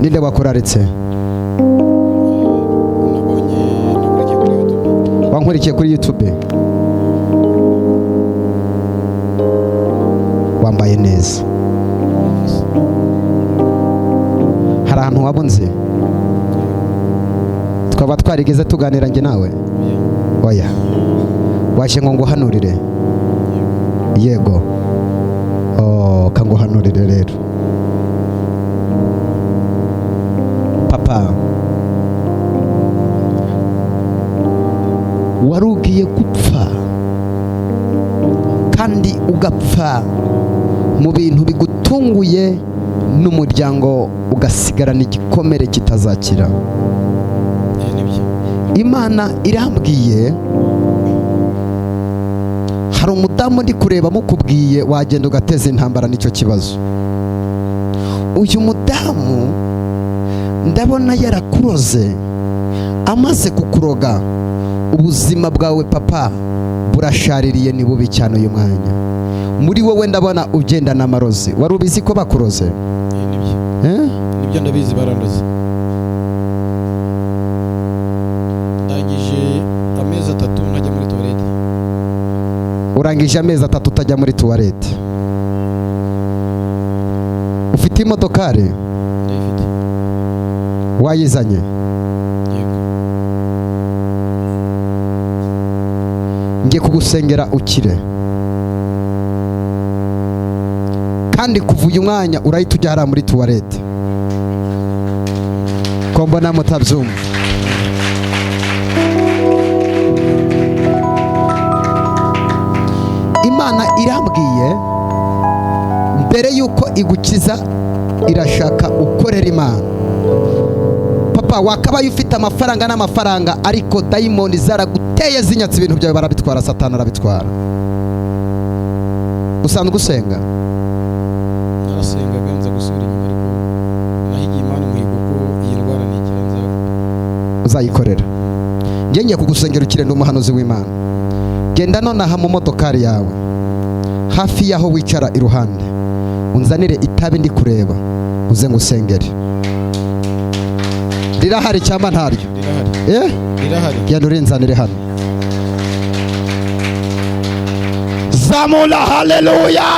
Ninde wakuraritse? Wankurikiye kuri YouTube. Wambaye neza. Hari ahantu wabunze? Twaba twarigeze tuganira njye nawe? Oya. Waje ngo nguhanurire? Yego. Oh, kanguhanurire rero. Papa, wari ugiye gupfa kandi ugapfa mu bintu bigutunguye n'umuryango ugasigarana igikomere kitazakira. Imana irambwiye hari umudamu ndi kureba mukubwiye wagenda ugateza intambara nicyo kibazo. Uyu mudamu ndabona yarakuroze, amaze kukuroga ubuzima bwawe papa burashaririye, ni bubi cyane uyu mwanya. Muri wowe ndabona ugenda n'amarozi. Wari ubizi ko bakuroze? Nibyo ndabizi, barandoze. Ndangije amezi 3 ntajya muri toilette. Urangije amezi 3 utajya muri toilette. Ufite imodokari? Ndayifite. Wayizanye? Yego. Ngiye kugusengera ukire. Kandi kuva uyu mwanya urahita ujya hariya muri toilette. Ko mbona mutabyumva. Imana irambwiye mbere yuko igukiza irashaka ukorera Imana. Papa, wakabaye ufite amafaranga n'amafaranga, ariko dayimoni zaraguteye zinyatse ibintu byawe barabitwara, Satani arabitwara. Usanzwe usenga? Narasengaga nza gusubira inyuma, ariko nahigiye Imana umuhigo ko iyi ndwara nikira uzayikorera. Ngiye kugusengera ukire, ndi umuhanuzi w'Imana. Genda nonaha mu modokari yawe hafi y'aho wicara iruhande, unzanire itabi ndi kureba uze ngusengere. Rirahari cyangwa ntaryo? Rirahari. Rirahari. Genda urinzanire hano. Zamura haleluya.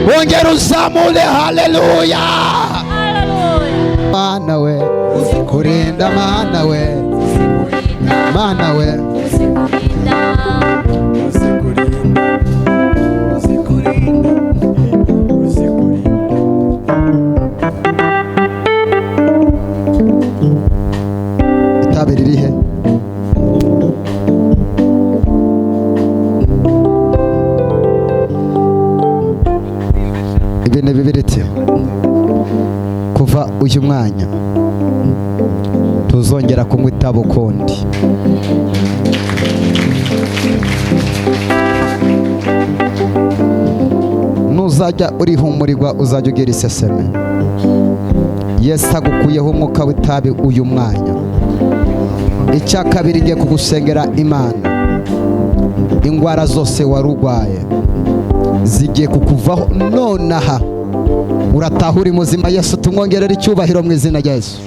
Wongera uzamure haleluya. Mana we, kurinda Mana we, Mana we. Itabi ririhe? Ibintu bibiriti. Kuva uyu mwanya tuzongera kunywa itabi ukundi. Nuzajya urihumurirwa uzajya ugira iseseme. Yesu agukuyeho umwuka w'itabi uyu mwanya. Icya kabiri, ngiye kugusengera Imana. Indwara zose warugwaye zigiye kukuvaho nonaha. Urataha uri muzima. Yesu tumwongerera icyubahiro mu izina rya Yesu.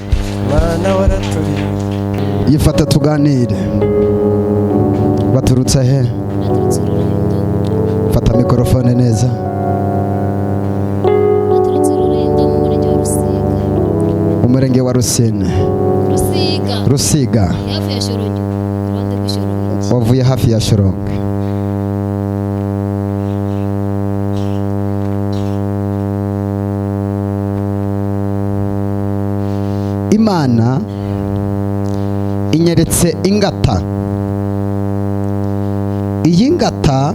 Yifata tuganire. Baturutse he? Fata mikrofone neza. Umurenge wa Rusine. Rusiga. Wavuye hafi ya Shoronge. Imana inyeretse ingata. Iyi ngata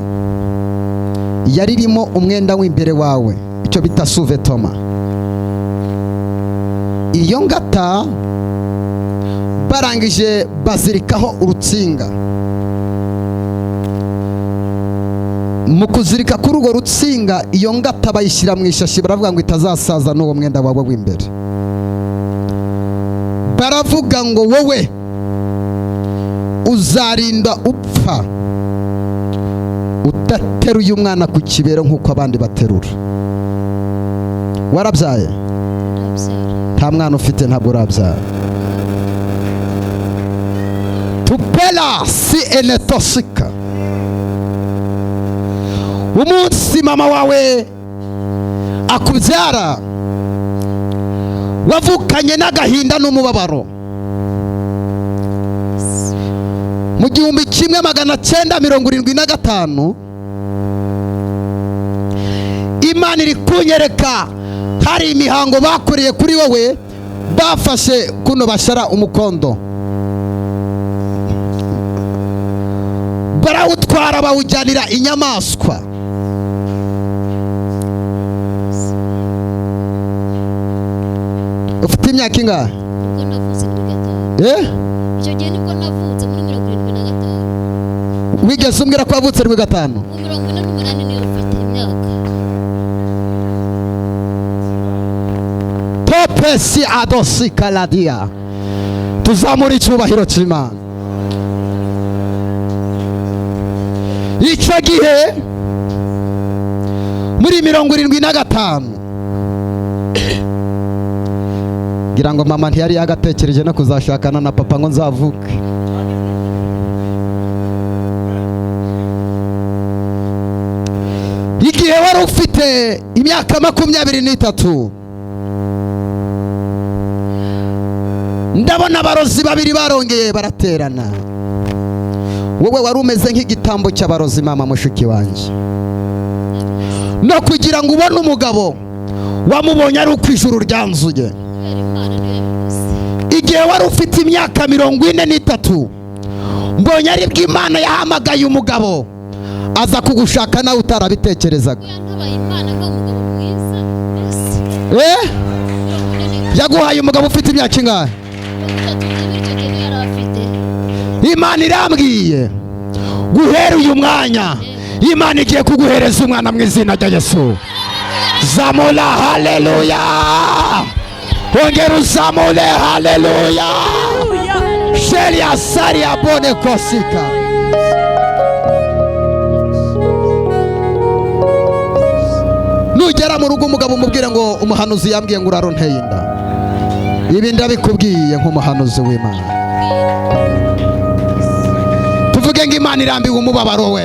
yari irimo umwenda w'imbere wawe, icyo bita suvetoma. Iyo ngata barangije bazirikaho urutsinga. Mu kuzirika kuri urwo rutsinga, iyo ngata bayishyira mu ishashi, baravuga ngo itazasaza n'uwo mwenda wawe w'imbere. Baravuga ngo wowe uzarinda upfa udateruye umwana ku kibero nk'uko abandi baterura. Warabyaye? Ndabyara. Nta mwana ufite, ntabwo urabyara. Tupela si enetosika. Umunsi mama wawe akubyara wavukanye n'agahinda n'umubabaro. Mu 1975 Imana iri kunyereka hari imihango bakoreye kuri wowe, bafashe kuno bashara umukondo barawutwara bawujyanira inyamaswa. Ufite imyaka ingahe? Nibwo navutse muri 5. Icyo gihe nibwo navutse muri 75. Wigeze umbwira ko wavutse 75? Mu 48 niyo mfite imyaka. Topesi adosi kaladia. Tuzamura icyubahiro cy'Imana. Icyo gihe muri 75 ngira ngo mama ntiyari yagatekereje no kuzashakana na papa ngo nzavuke. Igihe wari ufite imyaka 23 ndabona abarozi babiri barongeye baraterana. Wowe wari umeze nk'igitambo cy'abarozi mama mushiki wanjye. No kugira ngo ubone umugabo wamubonye ari uko ijuru ryanzuye. Igihe wari ufite imyaka 43 mbonye ari bw'Imana yahamagaye umugabo aza kugushaka nawe utarabitekerezaga. Yaguhaye umugabo ufite imyaka ingahe? Imana irambwiye guhera uyu mwanya Imana igiye kuguhereza umwana mu izina rya Yesu. Zamura haleluya, ongera uzamure haleluya. Sheria saria bone kosika. Nugera mu rugo umugabo umubwire ngo umuhanuzi yambwiye ngo uraronteye inda. Ibi ndabikubwiye nk'umuhanuzi w'Imana. Tuvuge ngo Imana irambiwe umubabaro we.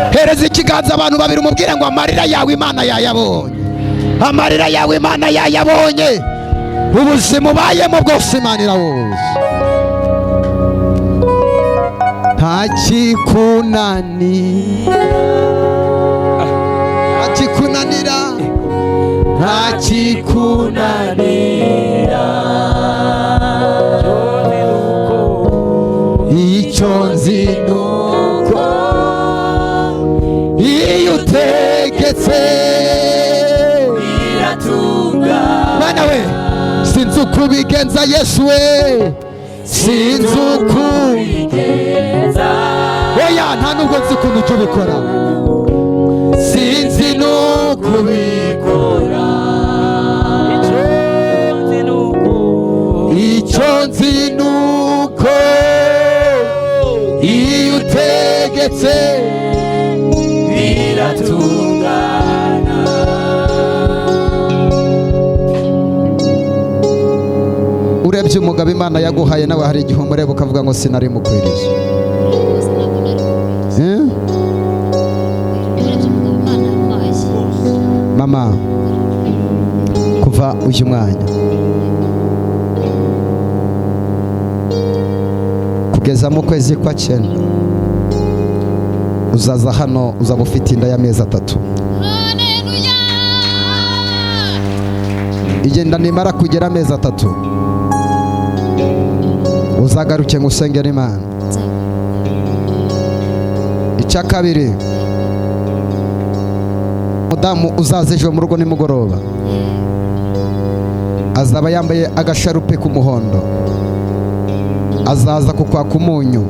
Hereza ikiganza abantu babiri umubwire ngo amarira yawe Imana yayabonye. Amarira yawe Imana yayabonye. Ubuzima ubayemo bwose Imana irabuzi. Nta kikunanira, nta kikunanira, icyo nzi nuko iyo utegetse biratungana. Mana we, sinzi uko ubigenza Yesu we, sinzi uko ubigenza. Oya, nta nubwo nzi ukuntu ujya ubikora, sinzi nuko ubikora. Icyo nzi nuko iyo utegetse biratungana. Urebye umugabo Imana yaguhaye nawe hari igihe umureba ukavuga ngo sinari mukwiriye. Mama, kuva uyu mwanya kugeza mu kwezi kwa 9 uzaza hano uzaba ufite inda y'amezi 3. Igenda nimara kugera amezi 3 uzagaruke ngo usengere Imana. Icya kabiri, mudamu uzaza ejo mu rugo nimugoroba azaba yambaye agasharupe k'umuhondo, azaza kukwaka umunyu.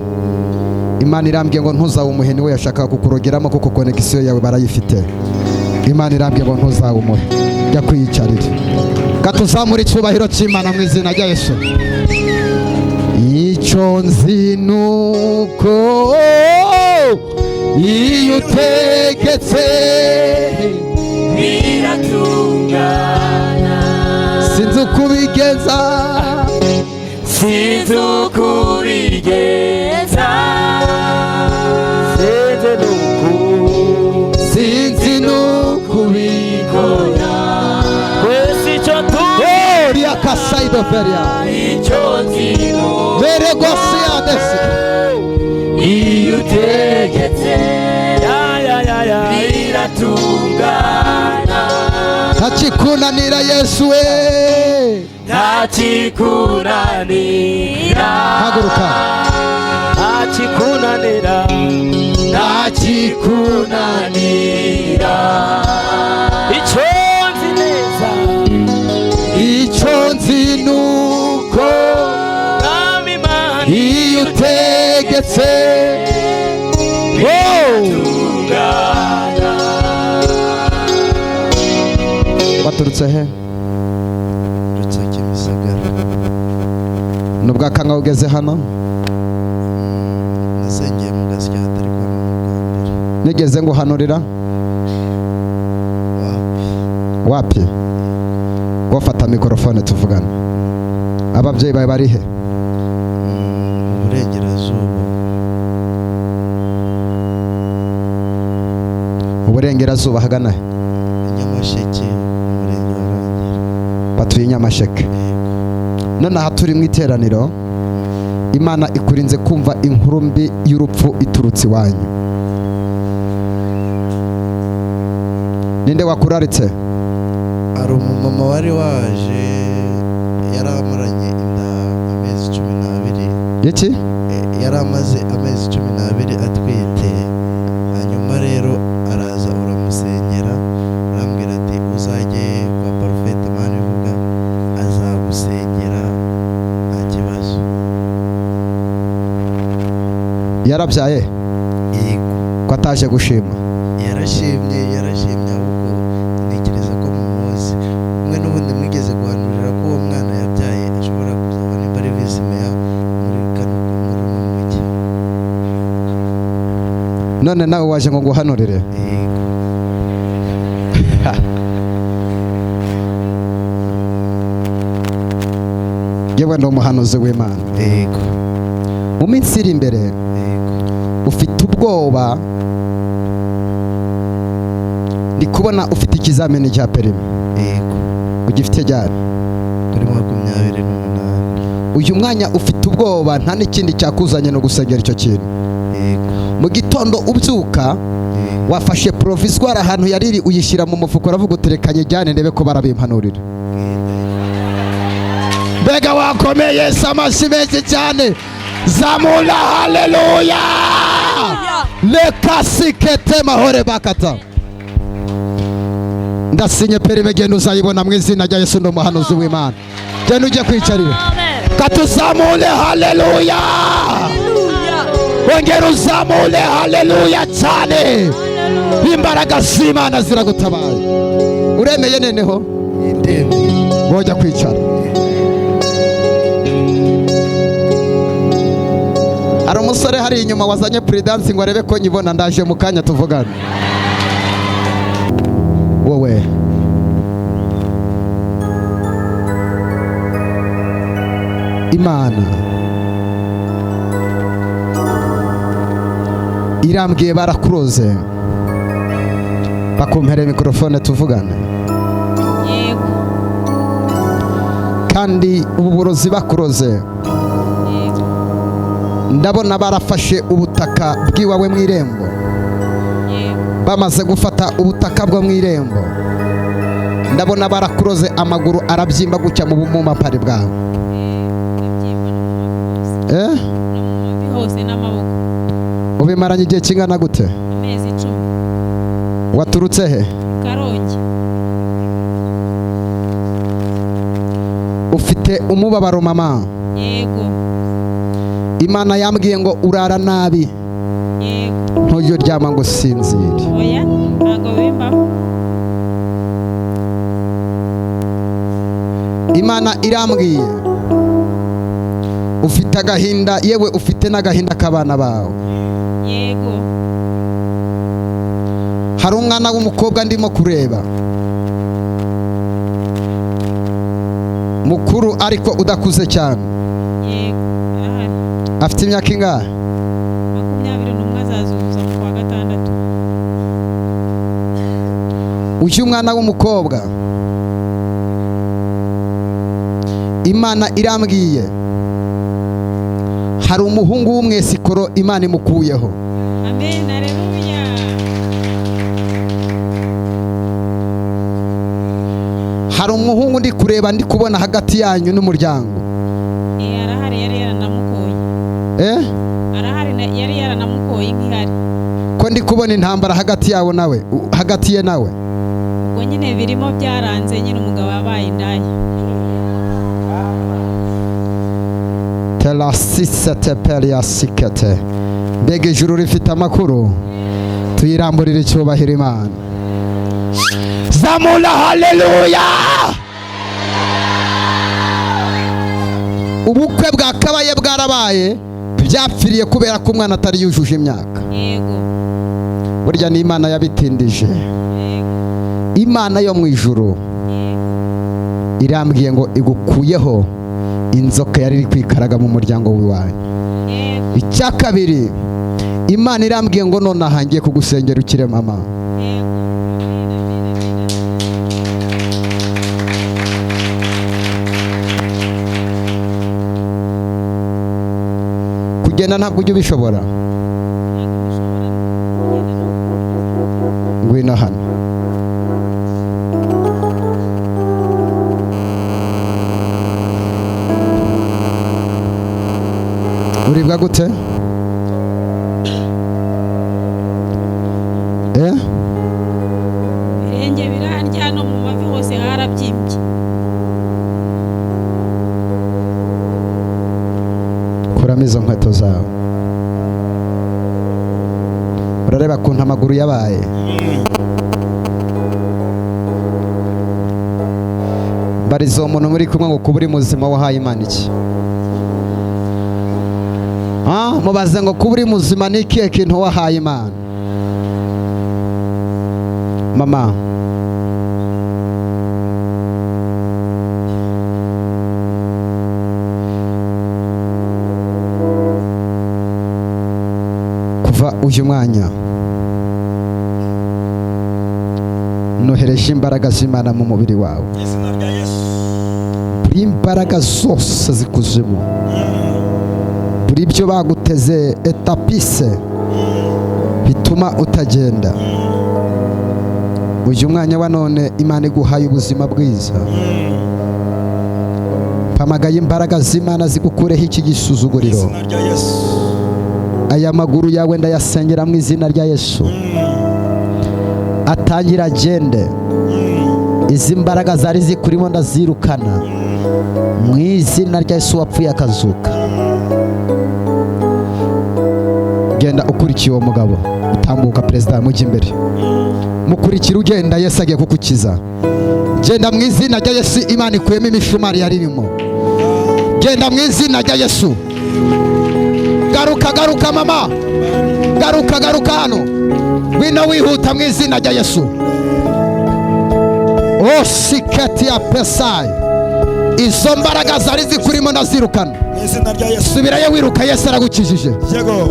Imana irambwiye ngo ntuzawumuhe, niwe yashakaga kukurogeramo kuko connection yawe barayifite. Imana irambwiye ngo ntuzawumuhe, jya kwiyicarira. Katuzamura icyubahiro cy'Imana mu izina rya Yesu. Icyo nzi nuko iyo utegetse biratungana. ubigenza, sinzi uko ubigenza, sinzi nuko ubikora. Kwesi icyo Oria kasaido feria icyo nzi beregosiadesi iyo utegetse biratungana. Ntakikunanira Yesu we, ntakikunanira. Haguruka. Ntakikunanira, ntakikunanira. Icyo nzi neza, icyo nzi nuko Mwami Imana iyo utegetse biratungana. Waturutse he? Uretse Kimisagara. Nubwo akanga ugeze hano? Nasengeye mu Gasyata ariko hano ni ubwa mbere. Nigeze nguhanurira? Wapi. Wapi? Wafata mikorofone tuvugane. Ababyeyi bawe bari he? Mu burengerazuba. Mu burengerazuba hagana he? Nyamasheke, umurenge wa Rangero. Batuye Nyamasheke. None aha turi mu iteraniro, Imana ikurinze kumva inkuru mbi y'urupfu iturutse iwanyu. Ninde wakuraritse? Hari umumama wari waje, yari amaranye inda amezi 12. Iki? Yari amaze amezi 12 atwite. Hanyuma rero araza uramusengera, arambwira ati uzajye kwa Porofete Manivuga azagusengera nta kibazo. Yarabyaye? Yego. Ko ataje gushima? Yarashimye, yarashimye, ahubwo ntekereza ko mumuzi. Umwe n'ubundi mwigeze guhanurira ko uwo mwana yabyaye ashobora kuzaba nimba ari visi meya muri kano muri uno mujyi. None nawe waje ngo nguhanurire? Yego. Yewe ndi umuhanuzi w'Imana. Yego. Mu minsi iri imbere Yego. ufite ubwoba, ndi kubona ufite ikizamini cya perimi. Yego. Ugifite ryari? Kuri 28. Uyu mwanya ufite ubwoba, nta n'ikindi cyakuzanye no gusengera icyo kintu. Yego. Mu gitondo ubyuka wafashe provisoire ahantu yariri uyishyira mu mufuko, uravuga uti reka nyijyane ndebe ko barabimpanurira. Mbega wakomeye amashyi menshi cyane, zamura haleluya. Reka sikete mahore bakata. Ndasinye perime, genda uzayibona mu izina rya Yesu, ndi umuhanuzi w'Imana. Genda ujye kwicarira. Katuzamure haleluya. Wongera uzamure haleluya cyane. Imbaraga z'Imana ziragutabaye. Uremeye neneho? Ndemeye. Wojya kwicara. Hari umusore hari inyuma wazanye prudence ngo arebe ko nyibona, ndaje mu kanya tuvugane. Wowe Imana irambwiye barakuroze, bakumpere mikrofone tuvugane. Yego. Kandi ubu burozi bakuroze, ndabona barafashe ubutaka bw'iwawe mu irembo. Bamaze gufata ubutaka bwo mu irembo, ndabona barakuroze amaguru arabyimba gutya mu bumumapari bwawe. Hose n'amaboko. Ubimaranye igihe kingana gute? Amezi 10. Waturutse he? Karongi. Ufite umubabaro mama? Yego. Imana yambwiye ngo urara nabi. Yego. Ntujye uryama ngo usinzire. Oya, ntago bimbaho. Imana irambwiye ufite agahinda, yewe ufite n'agahinda k'abana bawe. Yego. Hari umwana w'umukobwa ndimo kureba. Mukuru ariko udakuze cyane. Yego, arahari. Afite imyaka ingahe? 21 azazuza mu kwa gatandatu. Uyu mwana w'umukobwa Imana irambwiye hari umuhungu w'umwesikoro Imana imukuyeho. Amen, haleluya. Hari umuhungu ndi kureba ndi kubona hagati yanyu n'umuryango. Arahari, yari yaranamukoye. Arahari, yari yaranamukoye nk'ihari. Ko ndi kubona intambara hagati yawe nawe, hagati ye nawe. Ubwo nyine birimo byaranze nyine umugabo yabaye indaya. Telasisete periasikete. Mbega ijuru rifite amakuru, tuyiramburire icyubahiro Imana. Zamura haleluya. Ubukwe bwakabaye bwarabaye byapfiriye kubera ko umwana atari yujuje imyaka. Yego. Burya ni Imana yabitindije. Imana yo mu ijuru irambwiye ngo igukuyeho inzoka yari iri kwikaraga mu muryango w'iwanyu. Icya kabiri, Imana irambwiye ngo nonaha ngiye kugusengera ukire mama. Kugenda ntabwo ujya ubishobora. Ngwino hano. Uribwa gute? Ibirenge birandya no mu mavi hose harabyimbye. Kuramo izo nkweto zawe. Urareba kuntu amaguru yabaye. Barizo umuntu muri kumwe ngo kuba uri muzima wahaye Imana iki? Mubaze ngo kuba uri muzima ni ikihe kintu wahaye Imana? Mama, kuva uyu mwanya nohereje imbaraga z'Imana mu mubiri wawe. Buri imbaraga zose zikuzimu, buri byo baguteze etapise bituma utagenda, uyu mwanya wa none Imana iguhaye ubuzima bwiza. Mpamagaye imbaraga z'Imana zigukureho iki gisuzuguriro. Aya maguru yawe ndayasengera mu izina rya Yesu, atangira agende. Izi mbaraga zari zikurimo ndazirukana mu izina rya Yesu wapfuye akazuka. Genda ukurikiye uwo mugabo utambuka, perezida mujya imbere, mukurikira ugenda, Yesu agiye kugukiza. Genda mu izina rya Yesu, Imana ikuyemo imishumari yari irimo. Genda mu izina rya Yesu. Garuka, garuka mama, garuka, garuka hano, ngwino wihuta mu izina rya Yesu. O siketi ya pesai, izo mbaraga zari zikurimo ndazirukana. Subirayo wiruka, Yesu aragukijije.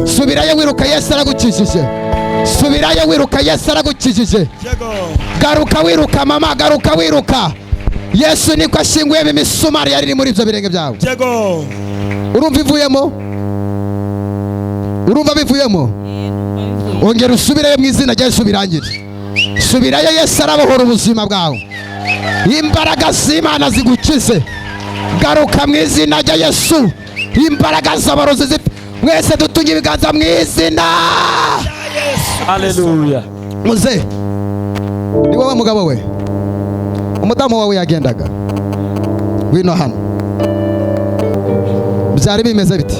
Subirayo wiruka, Yesu aragukijije. Subirayo wiruka, Yesu aragukijije. Garuka wiruka mama, garuka wiruka. Yesu niko ashinguye imisumari yari muri ibyo birenge byawe. Urumva ivuyemo? Urumva bivuyemo? Ongera usubireyo mu izina rya Yesu birangire. Subirayo, Yesu arabohora ubuzima bwawe. Imbaraga z'Imana zigukize. Garuka mu izina rya Yesu. Imbaraga z'abarozi zipfe. Mwese dutunge ibiganza mu izina. Haleluya. Muze, ni wowe mugabo we, umudamu wawe yagendaga. Ngwino hano. Byari bimeze bite?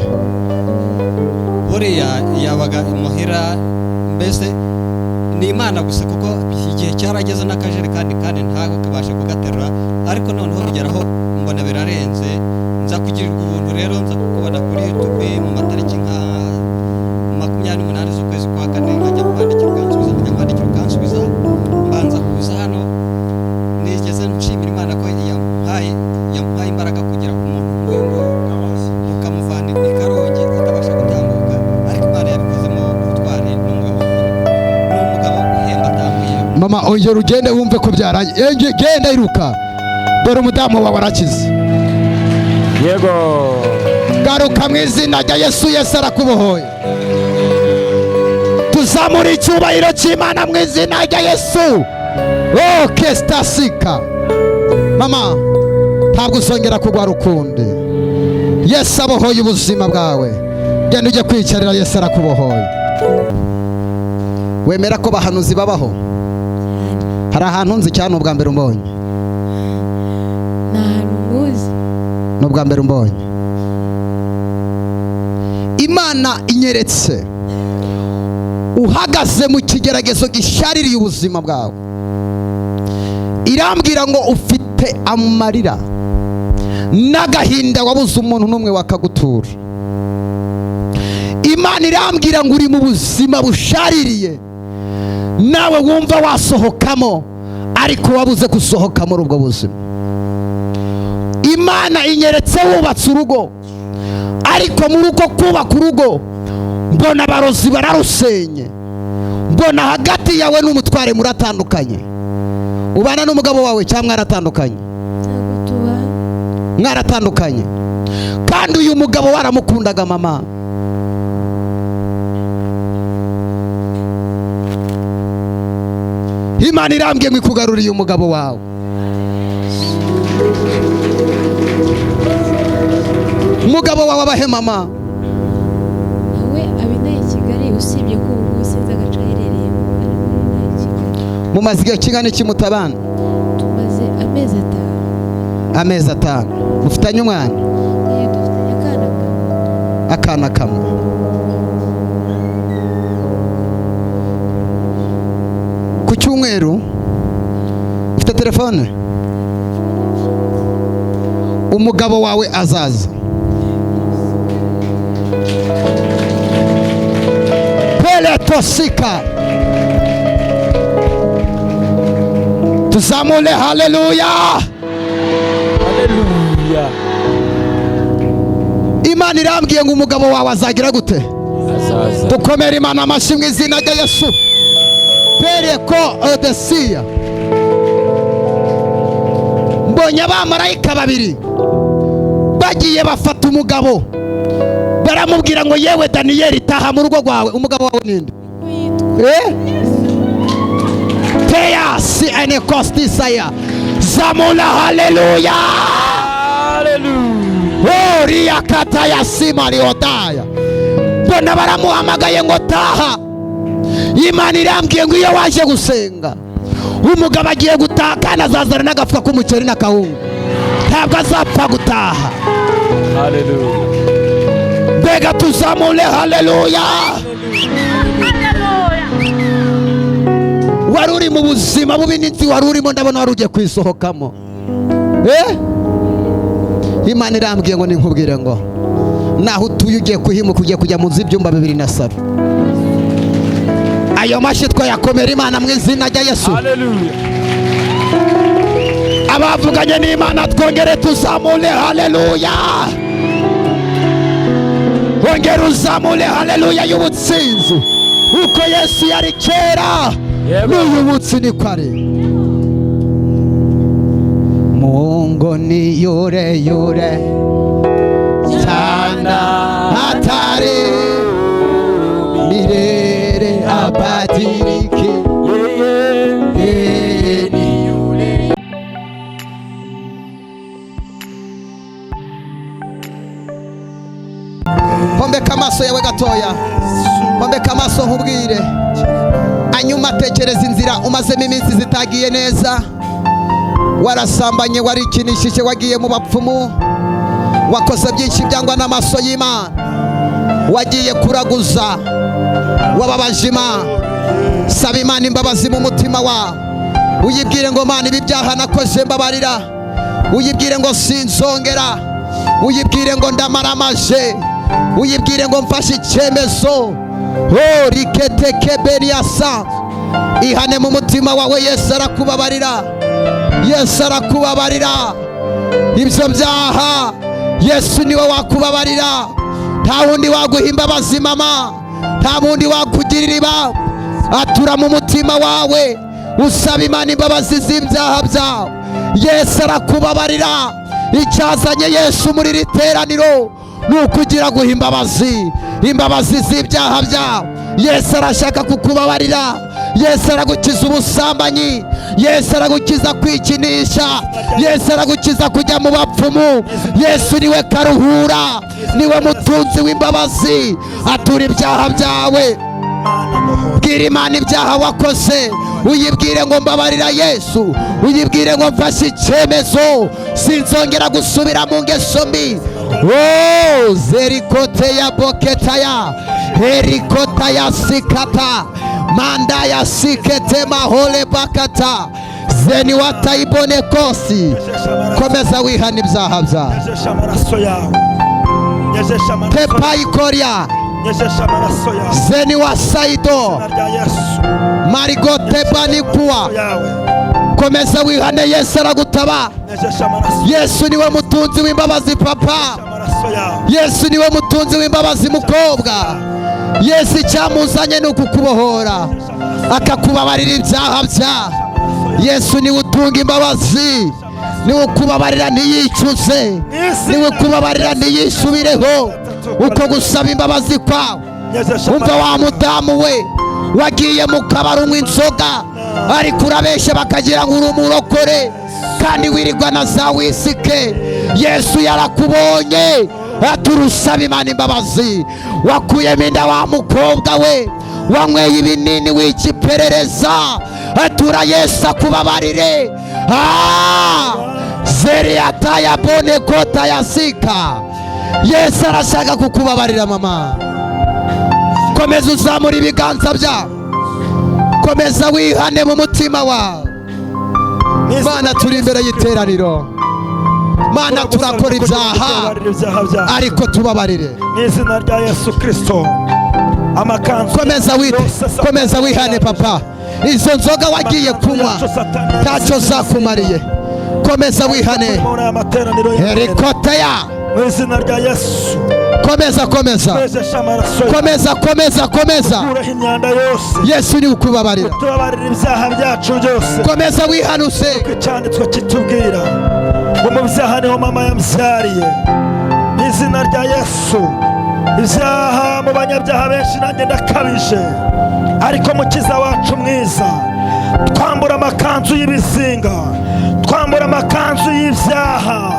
Buriya yabaga imuhira, mbese ni Imana gusa, kuko igihe cyarageze n'akajerekani kandi ntago kabasha kugaterura, ariko noneho bigeraho mbona birarenze, nza kugirirwa ubuntu rero nza kukubona kuri YouTube mu matariki nka 28 z'ukwezi kwa kane, nkajya kwandikira ukansubiza, nkajya kwandikira ukansubiza, mbanza kuza hano nigeze nshimira Imana ko yampaye imbaraga Mama, ongera ugende wumve ko byarangiye. Genda iruka, dore umudamu wawe arakize. Yego. Garuka mu izina rya Yesu. Yesu arakubohoye. Tuzamura icyubahiro cy'Imana mu izina rya Yesu. Oh, kestasika. Mama, ntabwo uzongera kugwa ukundi. Yesu abohoye ubuzima bwawe. Genda ujye kwicarira, Yesu arakubohoye. Wemera ko bahanuzi babaho? Hari ahantu nzi cyane, ubwa mbere umbonye? Ni ahantu nkuzi. Ni ubwa mbere umbonye. Imana inyeretse uhagaze mu kigeragezo gishaririye ubuzima bwawe. Irambwira ngo ufite amarira n'agahinda, wabuze umuntu n'umwe wakagutura. Imana irambwira ngo uri mu buzima bushaririye, nawe wumva wasohokamo ariko wabuze gusohoka muri ubwo buzima. Imana inyeretse wubatse urugo, ariko muri uko kubaka urugo mbona abarozi bararusenye. Mbona hagati yawe n'umutware muratandukanye. Ubana n'umugabo wawe cyangwa mwaratandukanye? Ntabwo tubana. Mwaratandukanye. Kandi uyu mugabo waramukundaga mama. Imana irambwiye ngo ikugaruriye umugabo wawe. Umugabo wawe abahe mama? Nawe abinaye i Kigali, usibye ko ubu sinzi agace aherereyemo, ariko ari i Kigali. Mumaze igihe kingana iki mutabana? Tumaze amezi 5. Amezi 5. Mufitanye umwana? Iyo dufitanye akana kamwe. Akana kamwe. Ku cyumweru ufite telefone? Umugabo wawe azaza. Peletosika. Tuzamule haleluya. Haleluya. Imana irambwiye ngo umugabo wawe azagira gute? Azaza. Dukomere Imana amashyi mu izina rya Yesu. Pereko Odesiya. Mbonye abamarayika babiri bagiye bafata umugabo, baramubwira ngo yewe Daniyeli, taha mu rugo rwawe. Umugabo wawe ninde? Teya si enekostisaya. Zamula haleluya. Haleluya. Oriya kataya sima liodaya. Mbona baramuhamagaye ngo taha. Imana irambwiye ngo iyo waje gusenga umugabo agiye gutaha, kandi azazana n'agafuka k'umuceri n'akawunga. Ntabwo azapfa gutaha. Haleluya. Mbega tuzamule haleluya. Wari uri mu buzima bubi n'inzi wari urimo, ndabona wari ugiye kwisohokamo. Imana irambwiye ngo ninkubwire ngo naho utuye ugiye kuhimuka, ugiye kujya mu nzu y'ibyumba 2 na salo. Ayo mashyi twayakomera Imana mu izina rya Yesu. Haleluya. Abavuganye n'Imana twongere tuzamule haleluya. Ongera uzamule haleluya y'ubutsinzi. Uko Yesu yari kera n'uyu munsi niko ari. Mungu ni yure yure sana hatari milele abadiriki. Yeye ni yule. Hombeka amaso yawe gatoya. Hombeka amaso nkubwire. Anyuma tekereza inzira umazemo iminsi zitagiye neza. Warasambanye, warikinishije, wagiye mu bapfumu, wakoze byinshi byangwa n'amaso y'Imana, wagiye kuraguza, wababaje Imana. Saba Imana imbabazi mu mutima wawe. Uyibwire ngo Mana, ibi byaha nakoze mbabarira. Uyibwire ngo sinzongera. Uyibwire ngo ndamaramaje. Uyibwire ngo mfashe icyemezo. Oh, riketekeberiasa. Ihane mu mutima wawe, Yesu arakubabarira. Yesu arakubabarira ibyo byaha. Yesu niwe wakubabarira. Nta wundi waguha imbabazi mama, nta wundi wakugirira ibaba. Atura mu mutima wawe, Usaba Imana imbabazi z'ibyaha byawe. Yesu arakubabarira. Icyazanye Yesu muri iri teraniro ni ukugira guha imbabazi, imbabazi z'ibyaha byawe. Yesu arashaka kukubabarira. Yesu aragukiza ubusambanyi. Yesu aragukiza kwikinisha. Yesu aragukiza kujya mu bapfumu. Yesu niwe karuhura, niwe mutunzi w'imbabazi, atura ibyaha byawe. Bwira Imana ibyaha wakoze, uyibwire ngo mbabarira Yesu, uyibwire ngo mfashe icyemezo, sinzongera gusubira mu ngeso mbi. Oh, zerikote ya boketaya, herikota ya sikata, manda ya sikete mahole bakata, zeni wataibone kosi. Komeza wihana ibyaha byawe. Tepaikoria zeni wa saido marigote banikuwa. Komeza wihane, Yesu aragutaba. Yesu niwe mutunzi w'imbabazi papa. Yesu niwe mutunzi w'imbabazi mukobwa. Yesu icyamuzanye ni ukukubohora, akakubabarira ibyaha byawe. Yesu niwe utunga imbabazi, niwe ukubabarira ntiyicuze, niwe ukubabarira ntiyisubireho. Uko gusaba imbabazi kwawe. Umva wa mudamu we wagiye mu kabari unywa inzoga, ariko urabeshya bakagira ngo uri umurokore, kandi wirirwa na za wisike. Yesu yarakubonye aturusaba Imana imbabazi. Wakuyemo inda wa mukobwa we, wanyweye ibinini wikiperereza, atura Yesu akubabarire. Zeriata bone kota ya sika. Yesu arashaka kukubabarira mama. Komeza uzamura ibiganza byawe, komeza wihane mu mutima wawe. Mana, turi imbere y'iteraniro. Mana, turakora ibyaha, ariko tubabarire mu izina rya Yesu Kristo. Amakanzu komeza wihane papa. Izo nzoga wagiye kunywa ntacyo zakumariye. Komeza wihane. Herikoteya mu izina rya Yesu. Komeza, komeza, komeza, komeza, komeza. Yesu ni ukubabarira. Tubabarira ibyaha byacu byose. Komeza wihanuse. Icyanditswe kitubwira ngo mu byaha niho mama yambyariye. Mu izina rya Yesu. Ibyaha mu banyabyaha benshi nanjye ndakabije, ariko mukiza wacu mwiza, twambura amakanzu y'ibizinga, twambura amakanzu y'ibyaha.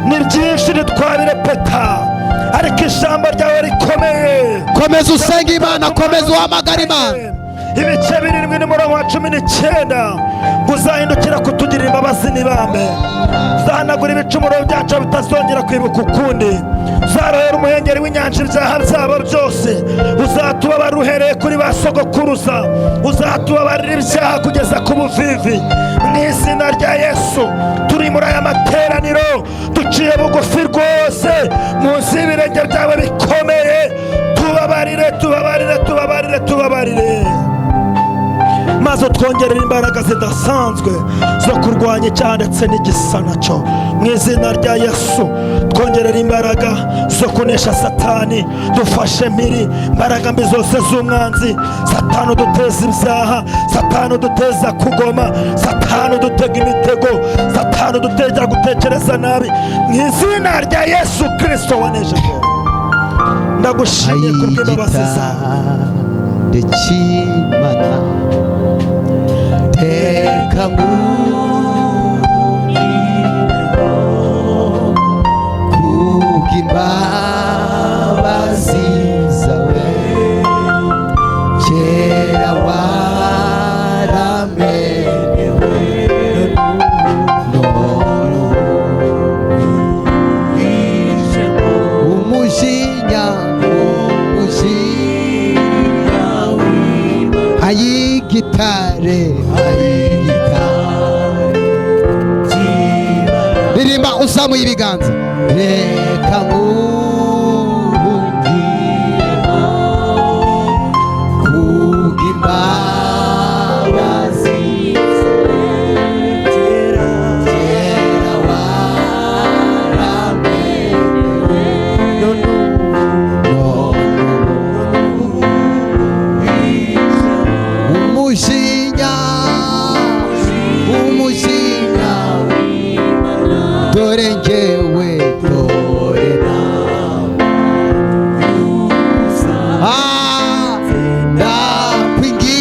Ni byinshi ntitwabirepeta, ariko ijambo ryawe rikomeye. Komeza usenge Imana, komeza uhamagara Imana. Ibice 7 n'umurongo wa 19, ngo uzahindukira kutugirira imbabazi n'ibambe, uzahanagura ibicumuro byacu bitazongera kwibuka ukundi, uzarohera umuhengeri w'inyanja ibyaha byabo byose, uzatubabara uhereye kuri ba sogokuruza, uzatubabarira ibyaha kugeza ku buvivi. Mu izina rya Yesu turi muri aya materaniro, duciye bugufi rwose munsi y'ibirenge byawe bikomeye. Tubabarire, tubabarire, tubabarire, tubabarire, maze twongerera imbaraga zidasanzwe zo kurwanya icyaha ndetse n'igisa nacyo. Mu izina rya Yesu twongerera imbaraga zo kunesha Satani, dufashe mpiri imbaraga mbi zose z'umwanzi. Satani uduteza ibyaha, Satani uduteza kugoma, Satani udutega imitego, Satani uduteza gutekereza nabi. Mu izina rya Yesu Kristo wanejeje, ndagushimiye kubw'imbabazi zawe. Teka ngurireho kubw'imbabazi zawe, kera waramenewe, none umujinya, umujinya ayigitare, ayigitare. Ririmba uzamuye ibiganza. Reka nkungireho kubw'imbabazi kera waramenewe, none umujinya, Dore njyewe, dore nawe,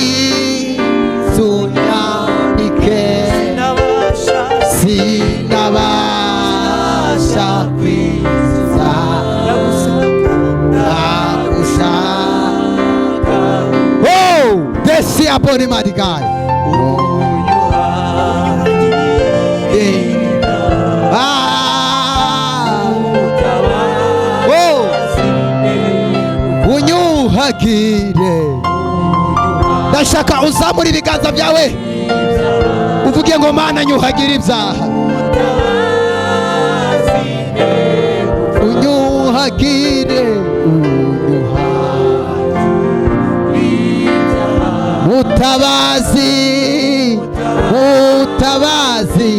ndakwinginze unyambike, sinabasha kwiza, ndagushaka. Oh, desi abone madigai. Unyuhagire. Ndashaka uzamura ibiganza byawe uvuge ngo Mana nyuhagire ibyaha, unyuhagire, mutabazi, mutabazi,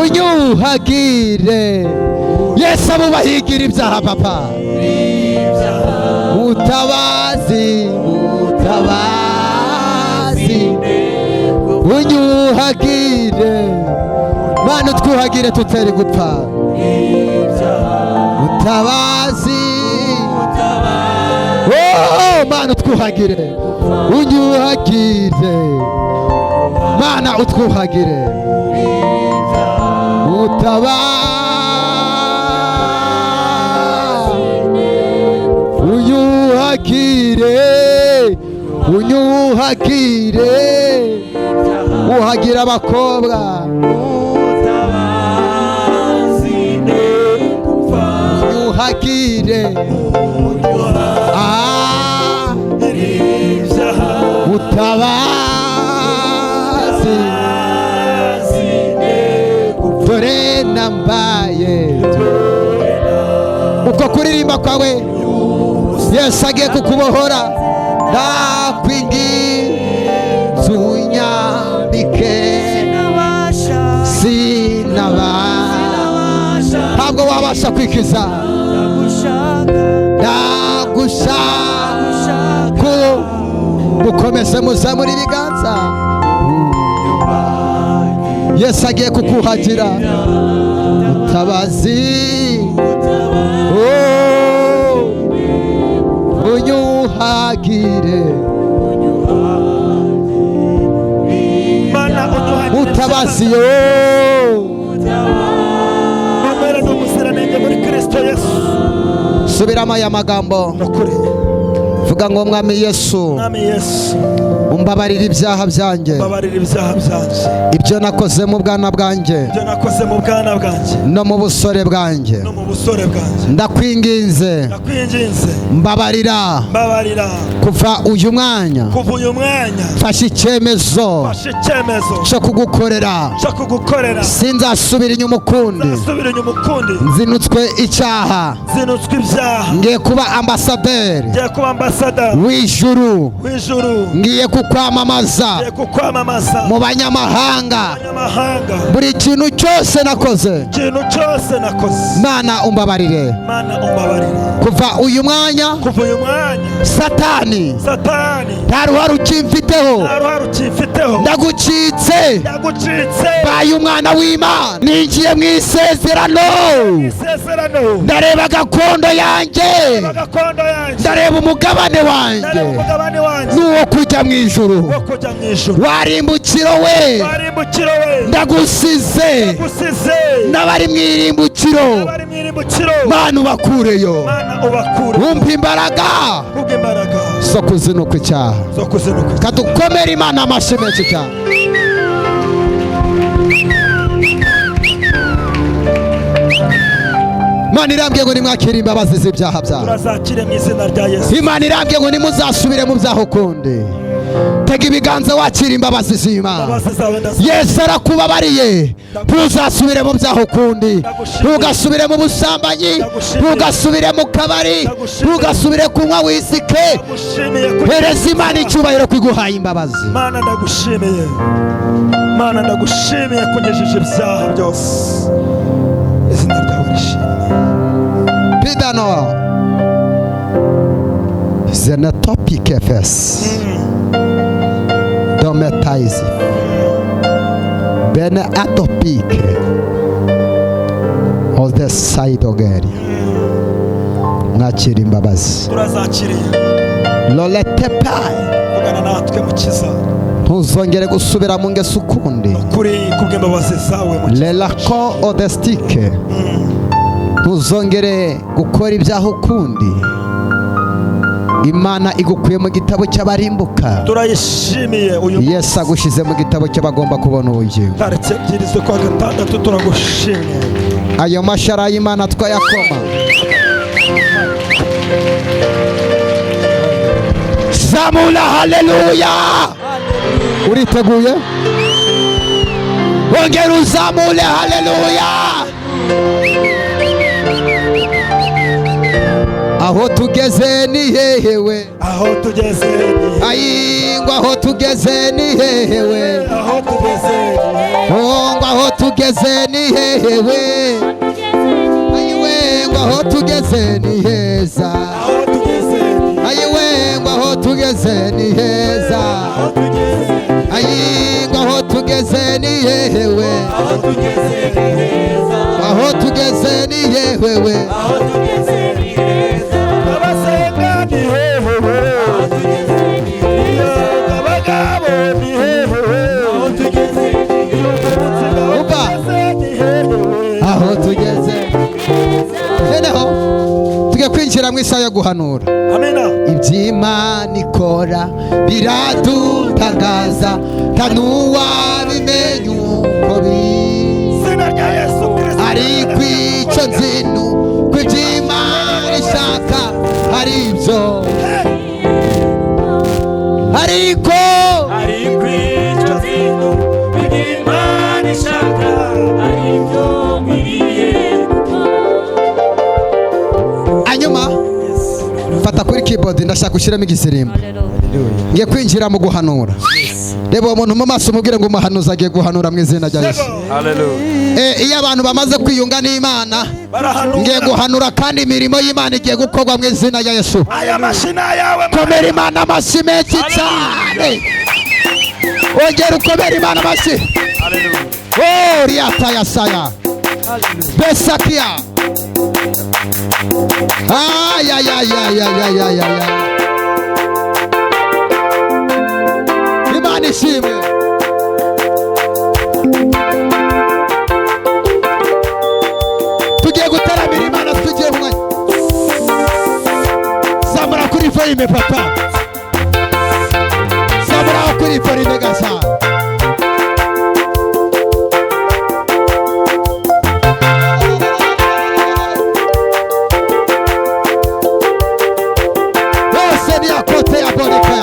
unyuhagire. Yesu abubahigira ibyaha papa. Mutabazi, mutabazi, unyuhagire. Mana utwuhagire tuteri gupfa. Mutabazi, oh Mana utwuhagire, unyuhagire. Mana utwuhagire. Mutabazi, unyuhagire, unyuhagire, uhagira abakobwa. Unyuhagire, mutabazi, dore nambaye. Uko kuririmba kwawe Yesu agiye kukubohora. Ndakwinginze unyambike, sinabasha, ntabwo wabasha kwikiza. Ndagushaka. Mukomeze muzamure ibiganza. Yesu agiye kukuhagira. Mutabazi, oh, unyuhagire. Mutabazi, yo, subiramo aya magambo. Vuga ngo Mwami Yesu, umbabarire ibyaha byanjye, ibyo nakoze mu bwana bwanjye no mu busore bwanjye. Ndakwinginze, mbabarira. Kuva uyu mwanya mfashe icyemezo cyo kugukorera, sinzasubira inyuma ukundi. Nzinutswe icyaha, ngiye kuba ambasaderi w'ijuru, ngiye kukwamamaza mu banyamahanga. Buri kintu cyose nakoze, Mana umbabarire. Kuva uyu mwanya Satani nta ruhare ukimfiteho, ndagucitse, baye umwana w'Imana, ninjiye mu isezerano, ndareba gakondo yanjye, ndareba umugabane wanjye n'uwo kujya mu ijuru. Warimbukiro we, ndagusize, n'abari mu irimbukiro Mana ubakureyo, umpa imbaraga zo kuzinuka icyaha. Kadukomere Imana amashyi menshi cyane. Imana irambwiye ngo nimwakire imbabazi z'ibyaha byawe. Imana irambwiye ngo nimuzasubire mu byaha ukundi. Tega ibiganza wakira imbabazi z'Imana. Yesu arakubabariye, ntuzasubire mu byaha ukundi, ntugasubire mu busambanyi, ntugasubire mu kabari, ntugasubire kunywa wisike. Hereza Imana icyubahiro kwiguhaye imbabazi. Mana ndagushimiye, Mana ndagushimiye kunyejeje ibyaha byose. Izina ryawe rishimwe. Pidano Zenetopic FS Dometize Bene Atopic Odesayidogeri, mwakira imbabazi. Turazakiriye. Loletepayi, vugana natwe mukiza. Ntuzongere gusubira mu ngeso ukundi. Kuri kubw'imbabazi zawe mukiza. Lelako odestike, ntuzongere gukora ibyaha ukundi. Imana igukuye mu gitabo cy'abarimbuka. Turayishimiye uyu Yesu agushyize mu gitabo cy'abagomba kubona ubugingo. Tariki 2 z'ukwa 6 turagushimiye. Ayo mashara y'Imana twayakoma. Zamura haleluya. Uriteguye? Ongera uzamure haleluya. Aho tugeze ni hehewe. Aho tugeze ni ayi, ngo aho tugeze ni hehewe. Aho tugeze ni oh, ngo aho tugeze ni hehewe. Ayiwe, ngo aho tugeze ni heza. Aho tugeze ni ayiwe, ngo aho tugeze ni heza. Aho tugeze ayi, ngo aho tugeze ni hehewe. Aho tugeze ni heza. Aho tugeze ni hehewe. Aho tugeze ni heza. Abasenga ni hehewe. Aho tugeze ni heza. Abagabo ni hehewe. Aho tugeze ni heza. Aho tugeze noneho tugiye kwinjira mu isaha yo guhanura. Amina. Iby'Imana ikora biradutangaza, nta n'uwabimenya uko biri. Izina rya Yesu Kristo. Ariko icyo nzi ni uko iby'Imana ishaka ari ibyo. Ariko icyo nzi ni uko iby'Imana ishaka ari ibyo nkwiriye gukora. Hanyuma fata kuri keyboard, ndashaka ushyiremo igisirimbo. Ngiye kwinjira mu guhanura. Reba uwo muntu mu maso umubwire ngo umuhanuzi agiye guhanura mu izina rya Yesu. Haleluya. Iyo abantu bamaze kwiyunga n'Imana, ngiye guhanura kandi imirimo y'Imana igiye gukorwa mu izina rya Yesu. Aya mashina yawe. Komera Imana amashyi menshi cyane. Ongera ukomere Imana amashyi. Haleluya. Oh, riatayasaya. Besakia. Ay ay ay ay ay ay ay ay. Imana ishimwe. Tugiye gutaramira Imana, tugiye mu mwanya. Zamura kuri volume papa. Zamura kuri volume gasa. Bose ni akote ya boneka.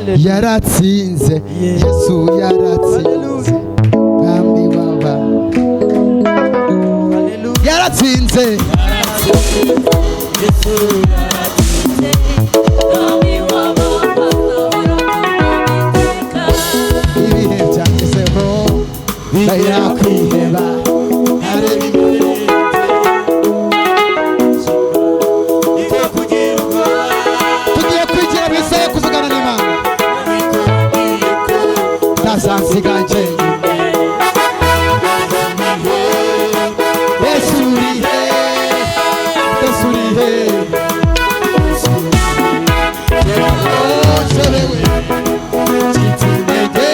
Yaratsinze, Yesu yaratsinze, Mwami w'abami. Yaratsinze, Yesu yaratsinze, Mwami w'abami. Ibihe byangezeho birakwiheba, tugiye kwigira mu isaha yo kuvugana n'Imana. Ntazansiga njyenyine. Yesu uri he? Yesu uri he? Osherewe ncitse intege,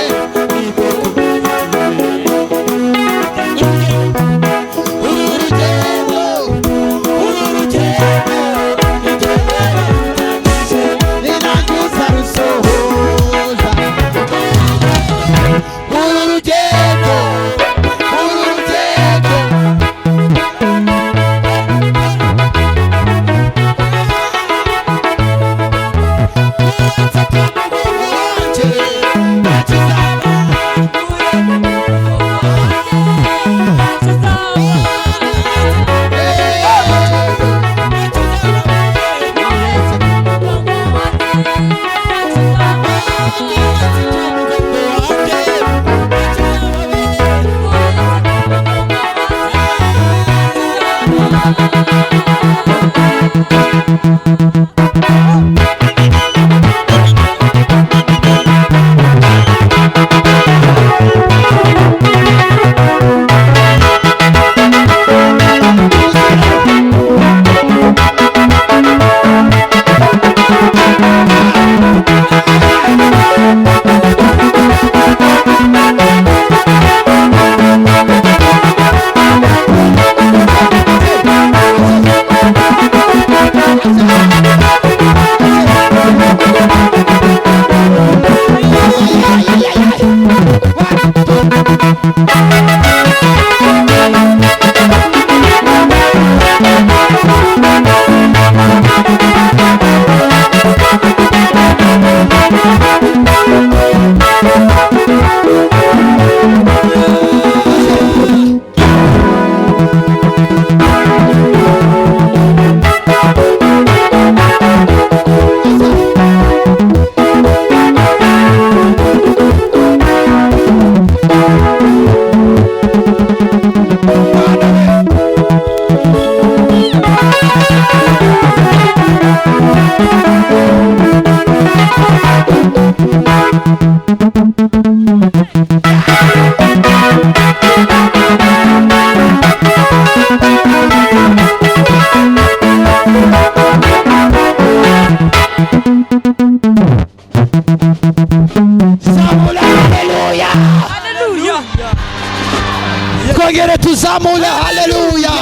uru rugendo, uru rugendo ninanguza rusohoza. Uru rugendo, uru rugendo. Zamura haleluya. Twongere tuzamure haleluya.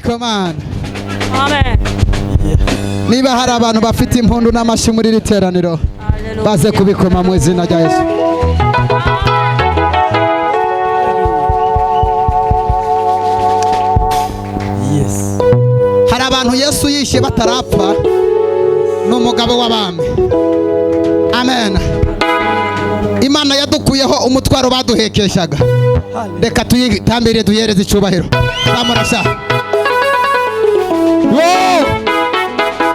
Come on. Amen. Niba hari abantu bafite impundu n'amashyi muri iri teraniro, baze kubikoma mu izina rya Yesu. Yes. Hari abantu Yesu yishe batarapfa, ni umugabo w'abami. Amen. Imana yadukuyeho umutwaro baduhekeshaga. Reka tuyitambire, duhereze icyubahiro. Zamurasha. Yo!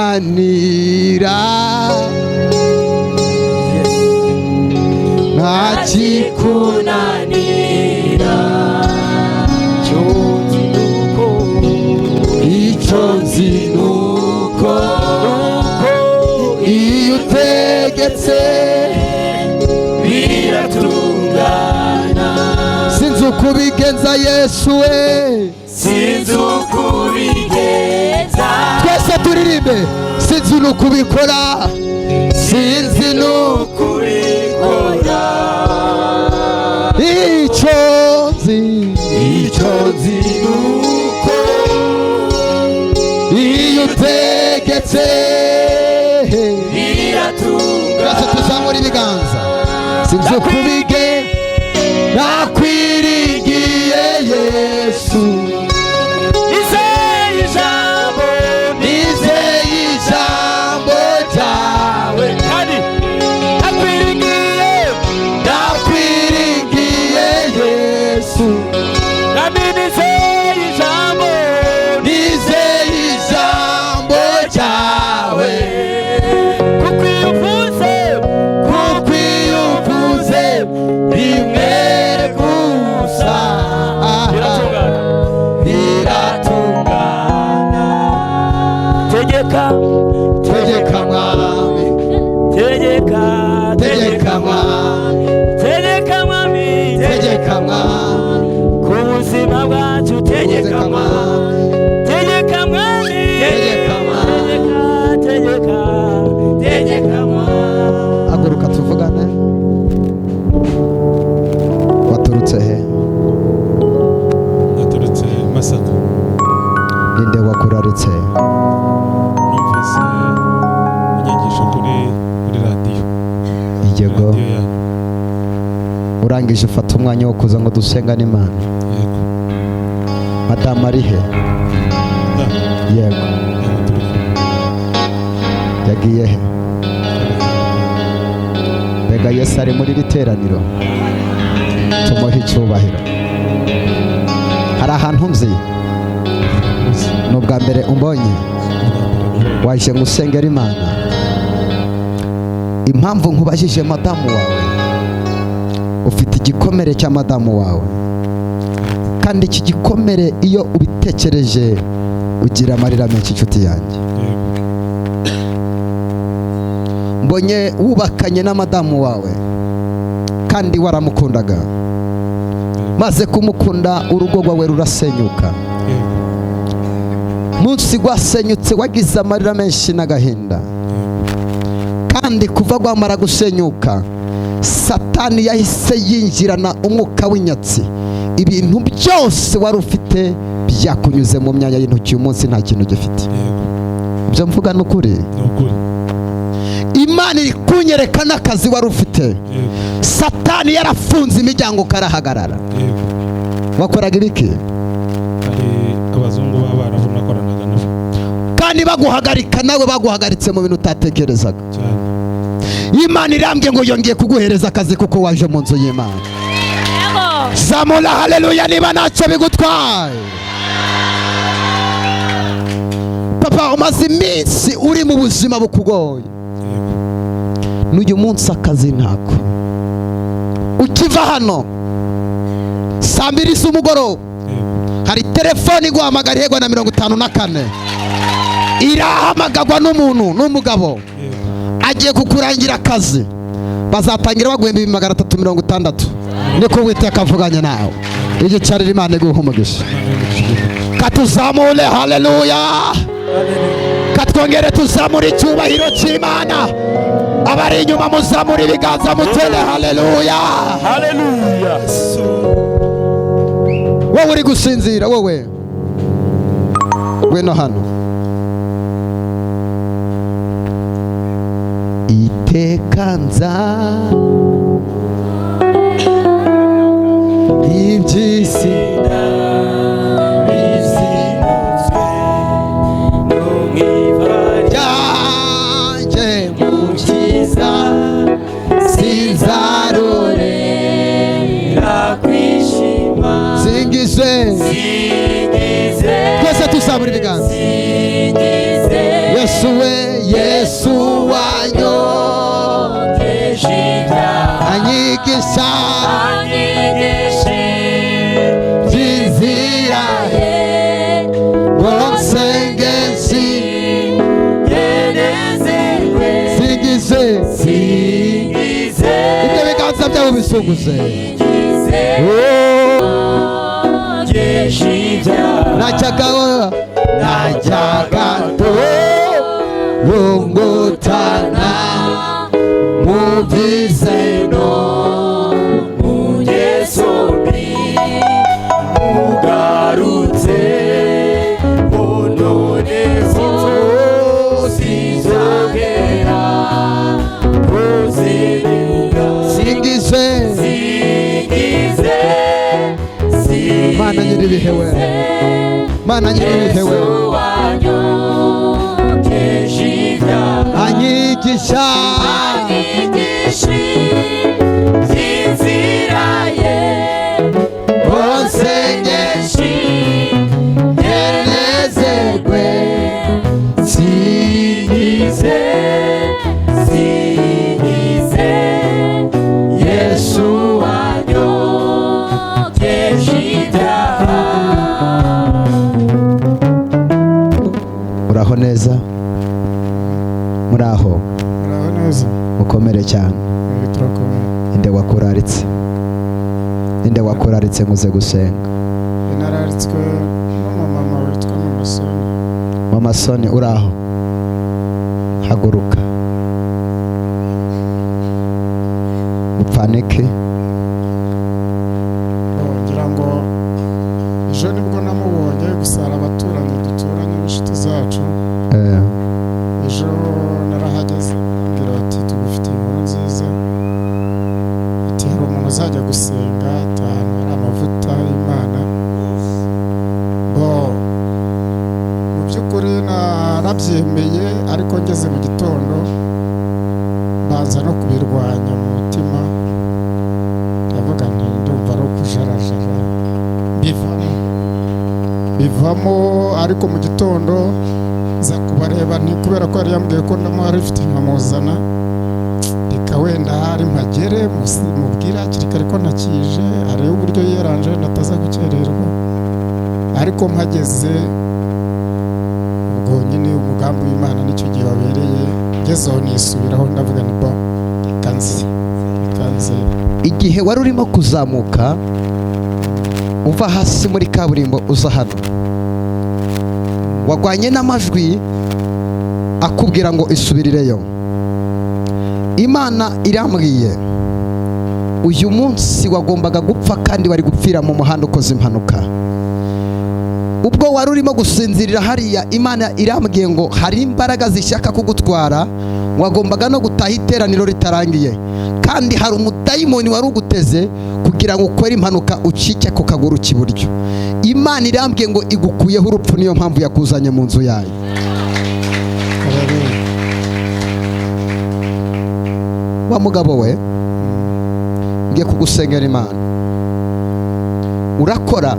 Ntakikunanira, ntakikunanira, icyo nzi nuko iyo utegetse biratungana. Sinzi uko ubigenza Yesu we, Sinzi uko ubigenza. Twese turirimbe. Sinzi nuko ubikora, sinzi nuko ubikora. Icyo nzi, Icyo nzi nuko iyo utegetse biratungana. Twese tuzamura ibiganza. Sinzi uko ubigenza, nakwiringiye Yesu. Nizeye ijambo, Nizeye ijambo ryawe, kandi nakwiringiye, nakwiringiye Yesu. Kandi nizeye ijambo, Nizeye ijambo ryawe, kuko iyo uvuze, kuko iyo uvuze rimwe gusa biratungana, biratungana. Tegeka, Tegeka mwami, tegeka, tegeka mwami, tegeka mwami, tegeka mwami, ku buzima bwacu, tegeka mwami, tegeka mwami, Tegeka mwami. tegeka, tegeka mwami. Haguruka tuvugane. Waturutse he? Naturutse Masaka. Ninde wakuraritse? Numvise inyigisho kuri radiyo. Yego. Radiyo yanyu. Urangije ufata umwanya wo kuza ngo dusengane Imana. Yego. Madamu ari he? Yego. Ntabwo turi kumwe. Yagiye he? Mbega Yesu ari muri iri teraniro, tumuhe icyubahiro. Hari ahantu nzi, ni ubwa mbere umbonye, waje ngo usengere Imana. Impamvu nkubajije madamu wawe, ufite igikomere cya madamu wawe, kandi iki gikomere iyo ubitekereje ugira amarira menshi. Inshuti yanjye, mbonye wubakanye na madamu wawe kandi waramukundaga, maze kumukunda urugo rwawe rurasenyuka. Munsi rwasenyutse wagize amarira menshi n'agahinda, kandi kuva rwamara gusenyuka Satani yahise yinjirana umwuka w'inyatsi. Ibintu byose wari ufite byakunyuze mu myanya y'intoki, uyu munsi nta kintu gifite. Ibyo mvuga ni ukuri. Imana iri kunyereka n'akazi wari ufite, Satani yarafunze imiryango karahagarara. Wakoraga ibiki? Hari abazungu b'Abarabu nakoranaga nabo. Kandi baguhagarika nawe baguhagaritse mu bintu utatekerezaga. Imana irambye ngo yongeye kuguhereza akazi kuko waje mu nzu y'Imana. Zamura haleluya niba ntacyo bigutwaye. Papa, umaze iminsi uri mu buzima bukugoye, n'uyu munsi akazi ntako. Ukiva hano saa 2 z'umugoroba hari telefone iguhamagara ihegwa na 54, irahamagagwa n'umuntu n'umugabo agiye kukurangira akazi, bazatangira baguhemba 360. Niko Uwiteka avuganye nawe. Igicarira Imana iguha umugisha. Katuzamure haleluya. Katwongere tuzamura icyubahiro cy'Imana. Abari inyuma muzamura ibiganza mutere haleluya. Haleluya. Wowe uri gusinzira, wowe ngwino hano. Iteka nza iby'isi bizinutswe no mwibari byanjye mu byiza sinzarorera kwishima. Singize Singize twese tuzamura ibiganza. Singize Yesu we, Yesu wanyogeje ibyaha anyigisha anyigisha by'inzira ye ngo nsenge ngenezerwe. Singize Singize ibyo biganza byabo bisunguze. Singize ngeje ibyaha Najyaga ndungutana mu byizeno mu ngeso mbi mugarutse noneho sinzongera kuzirinda. Singize Singize Mana nyir'ibihe we, Mana nyir'ibihe we, Yesu wanyogeje ibyaha anyigisha anyigisha inzira ye ngo nsenge ngenezerwe. Singize singize Yesu wanyogeje ibyaha. Muraho neza, muraho. Muraho neza. Mukomere cyane. Turakomeye. Inde wakuraritse? Inde wakuraritse ngo uze gusenga? Nararitswe n'umumama witwa Mama Soni. Mama Soni uraho, haguruka upfanike. Ngira ngo ejo nibwo namubonye, gusa hari abaturanyi duturanye b'inshuti zacu. Ejo narahageze ambwira ati tugufitiye inkuru nziza, ati hari umuntu uzajya gusenga ahantu hari amavuta y'Imana. Mu by'ukuri narabyemeye, ariko ngeze mu gitondo mbanza no kubirwanya mu mutima, ndavuga nti ndumva ari ukujarajara, bivamo. Ariko mu gitondo nza kubareba nti kubera ko yari yambwiye ko ndamuha lift nkamuzana, reka wenda hari mpagere mubwire hakiri kare ko ntakije, arebe uburyo yiyaranje nataza gukererwa. Ariko mpageze ubwo nyine umugambi w'Imana nicyo gihe wabereye, ngezeho nisubiraho ndavuga nti bo reka nze. Igihe wari urimo kuzamuka uva hasi muri kaburimbo uza hano, wagwanye n'amajwi akubwira ngo isubirireyo. Imana irambwiye uyu munsi wagombaga gupfa kandi wari gupfira mu muhanda ukoze impanuka. Ubwo wari urimo gusinzirira hariya, Imana irambwiye ngo hari imbaraga zishaka kugutwara, wagombaga no gutaha iteraniro ritarangiye, kandi hari umudayimoni wari uguteze kugira ngo ukore impanuka ucike ku kaguru k'iburyo. Imana irambwiye ngo igukuyeho urupfu, niyo mpamvu yakuzanye mu nzu yayo. Wa mugabo we, ngiye kugusengera Imana. Urakora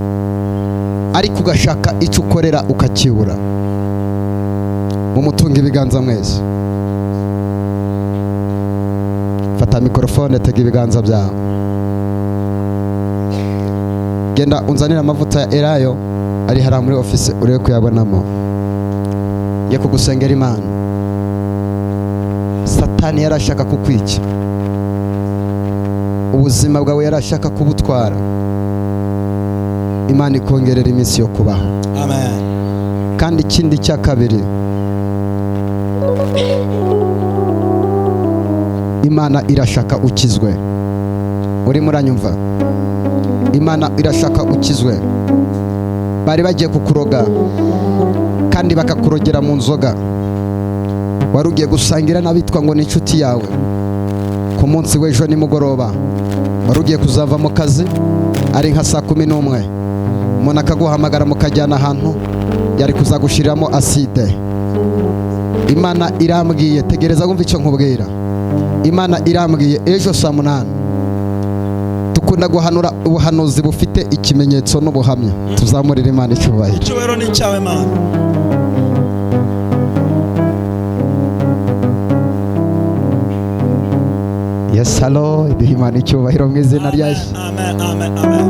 ariko ugashaka icyo ukorera ukakibura. Mumutunga ibiganza mwese. Fata mikorofone, tega ibiganza byawe. Genda unzanire amavuta ya Elayo ari hariya muri office urebe kuyabonamo. Ngiye kugusengera Imana. Satani yarashaka kukwica, ubuzima bwawe yarashaka kubutwara. Imana ikongerera iminsi yo kubaho. Amen. Kandi ikindi cya kabiri, Imana irashaka ukizwe. Urimo uranyumva? Imana irashaka ukizwe. Bari bagiye kukuroga kandi bakakurogera mu nzoga. Wari ugiye gusangira n'abitwa ngo ni inshuti yawe ku munsi w'ejo nimugoroba. Wari ugiye kuzava mu kazi ari nka saa 11, umuntu akaguhamagara mukajyana ahantu yari kuzagushiriramo aside. Imana irambwiye, tegereza wumve icyo nkubwira. Imana irambwiye ejo saa 8 dukunda guhanura ubuhanuzi bufite ikimenyetso n'ubuhamya. Tuzamurira Imana icyubahiro. Icyubahiro ni icyawe Mana. Yes, hello, iduhe Imana icyubahiro mu izina rya Yesu. Amen, amen, amen.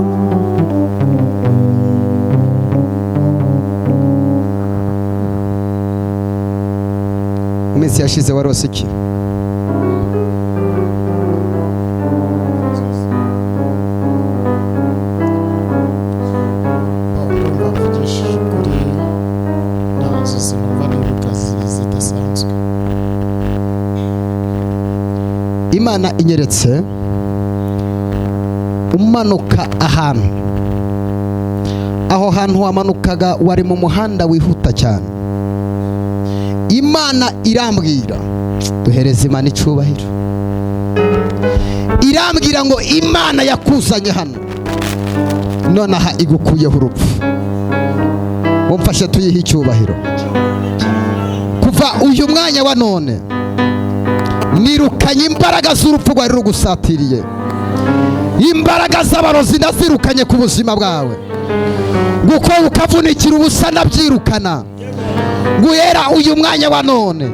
Mu minsi yashize warose iki? Ndumva mvugishije ukuri, nta nzozi numva nibuka zidasanzwe. Imana inyeretse umanuka ahantu, aho hantu wamanukaga wari mu muhanda wihuta cyane. Imana irambwira, duhereze Imana icyubahiro. Irambwira ngo Imana yakuzanye hano nonaha igukuyeho urupfu. Mumfashe tuyihe icyubahiro. Kuva uyu mwanya wa none nirukanye imbaraga z'urupfu rwari rugusatiriye. Imbaraga z'abarozi nazirukanye ku buzima bwawe. Guko ukavunikira ubusa nabyirukana. Guhera uyu mwanya wa none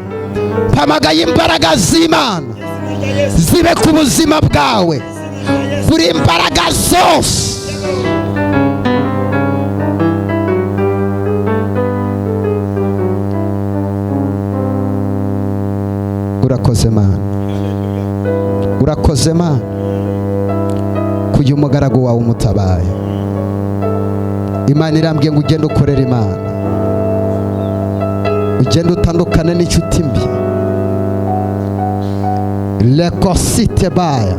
mpamagaye imbaraga z'Imana zibe ku buzima bwawe. Buri imbaraga zose urakoze Mana, urakoze Mana kuyu mugaragu wawe umutabaye. Imana irambwiye ngo ugende ukorere Imana, ugende utandukane n'inshuti mbi. Lekosite baya.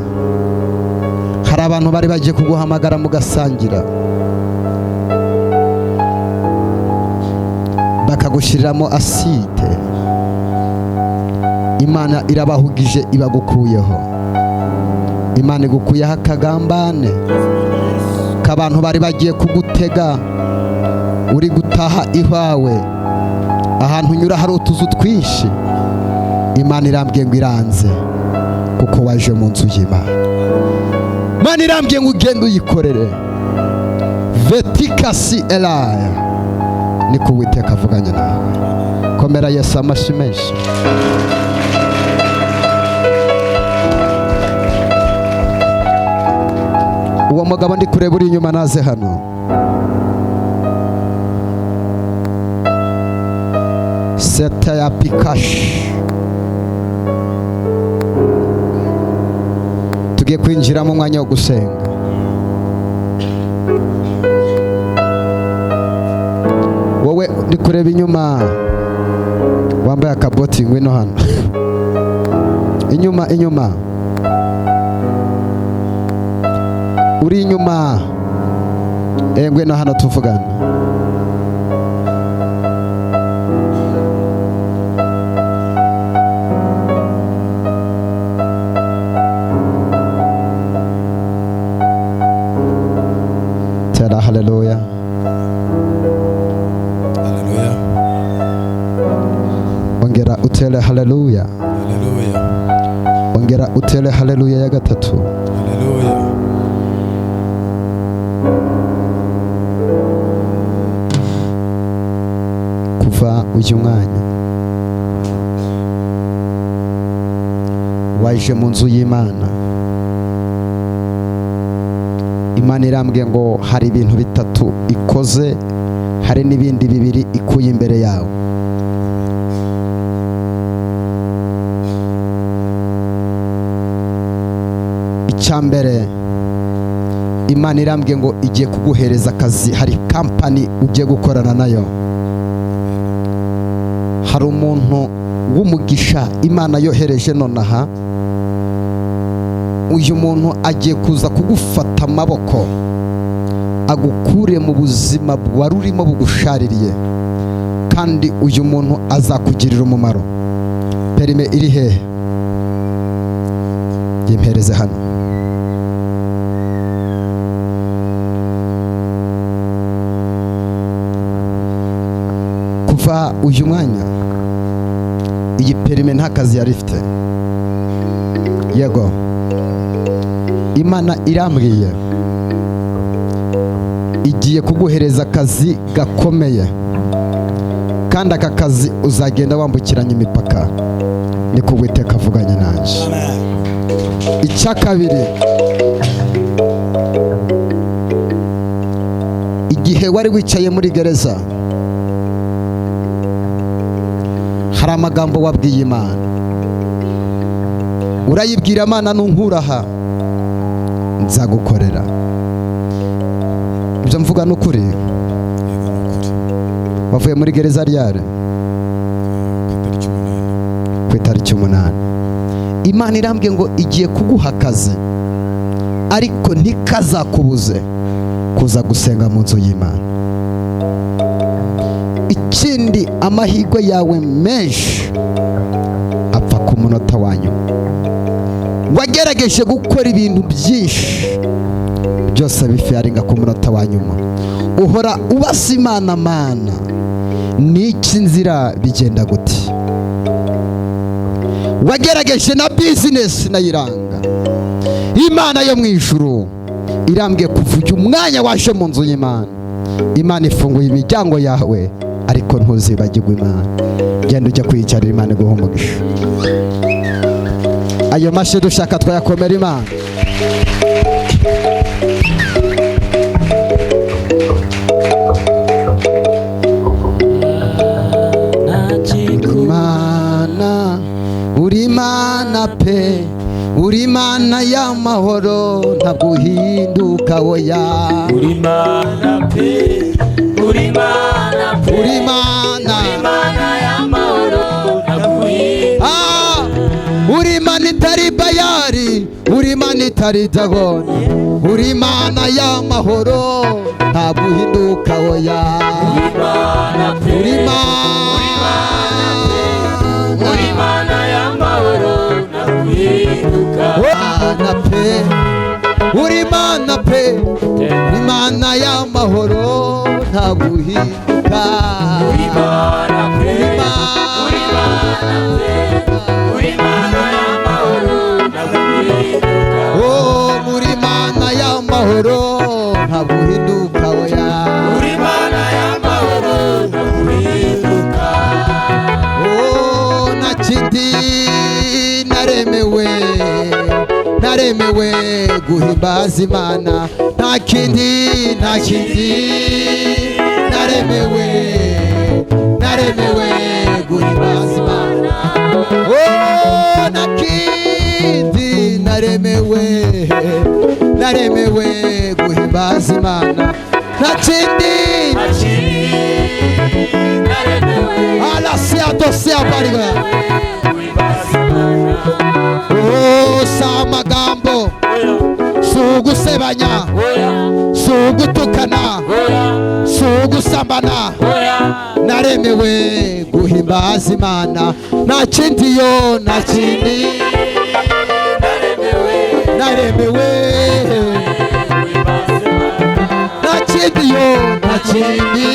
Hari abantu bari bagiye kuguhamagara mugasangira, bakagushyiriramo aside. Imana irabahugije ibagukuyeho. Imana igukuyeho akagambane k'abantu bari bagiye kugutega uri gutaha iwawe. Ahantu unyura hari utuzu twinshi. Imana irambwiye ngo iranze kuko waje mu nzu y'Imana. Imana irambwiye ngo ugende uyikorere. Vetikasi elaya, niko Uwiteka avuganye nawe. Komera Yesu amashyi menshi. Uwo mugabo ndi kureba uri inyuma naze hano. Seta ya pikashi. Tugiye kwinjira mu mwanya wo gusenga. Wowe ndi kureba inyuma wambaye akaboti, ngwino hano. Inyuma, inyuma, uri inyuma, ngwino hano tuvugana. Tera haleluya. Haleluya. Ongera utere haleluya. Haleluya. Ongera utere haleluya ya gatatu. Haleluya. Kuva uyu mwanya waje mu nzu y'Imana, Imana irambwiye ngo hari ibintu bitatu ikoze, hari n'ibindi bibiri ikuye imbere yawe. Icya mbere, Imana irambwiye ngo igiye kuguhereza akazi, hari kampani ugiye gukorana nayo. Hari umuntu w'umugisha Imana yohereje nonaha. Uyu muntu agiye kuza kugufata amaboko agukure mu buzima wari urimo bugushaririye, kandi uyu muntu azakugirira umumaro. Perime iri hehe? Yimpereze hano. Kuva uyu mwanya iyi perime nta kazi yari ifite. Yego, Imana irambwiye igiye kuguhereza akazi gakomeye, kandi aka kazi uzagenda wambukiranya imipaka. Niko Uwiteka avuganye nanjye. Icya kabiri, igihe wari wicaye muri gereza hari amagambo wabwiye Imana, urayibwira Imana nunkuraha nzagukorera. Ibyo mvuga ni ukuri. Wavuye muri gereza ryari? Ku itariki 8. Imana irambwiye ngo igiye kuguha akazi, ariko ntikazakubuze kuza gusenga mu nzu y'Imana. Ikindi, amahirwe yawe menshi apfa ku munota wa nyuma. Wagerageje gukora ibintu byinshi byose bifaringa ku munota wa nyuma. Uhora ubasa Imana, Mana niki nzira bigenda gute? Wagerageje na business nayiranga. Imana yo mu ijuru irambwiye kuva uyu mwanya waje mu nzu y'Imana, Imana ifunguye imiryango yawe, ariko ntuzibagirwe Imana. Genda ujya kwiyicarira, Imana iguhe umugisha. Ayo mashyi dushaka twayakomera Imana. Imana, uri Imana pe, uri Imana y'amahoro, ntabwo uhinduka oya. Uri Imana pe, uri Imana pe, uri Imana, uri Imana y'amahoro, ntabwo uhinduka. Uri Imana itari Bayali, uri Imana itari Dagoni, uri Imana y'amahoro, ntabwo uhinduka oya. Uri Imana pe, uri Imana, uri Imana y'amahoro, ntabwo uhinduka. Imana pe, uri Imana pe, uri Imana y'amahoro, ntabwo uhinduka. Uri Imana pe, uri Imana pe, uri Imana y'amahoro, ntabwo uhinduka. Oh, muri Imana y'amahoro, ntabwo uhinduka oya. Uri Imana y'amahoro, ntabwo uhinduka. Oh, nta kindi naremewe, naremewe guhimbaza Imana. Nta kindi, nta kindi naremewe, naremewe guhimbaza Imana. Oh, nta kindi naremewe, naremewe guhimbaza Imana. Nta kindi, nta kindi naremewe, ala sia dosia bariba. guhimbaza Imana. Oh, si amagambo, si ugusebanya, si ugutukana, si ugusambana, naremewe guhimbaza Imana. Nta kindi yo, nta kindi naremewe, nta kindi yo, nta kindi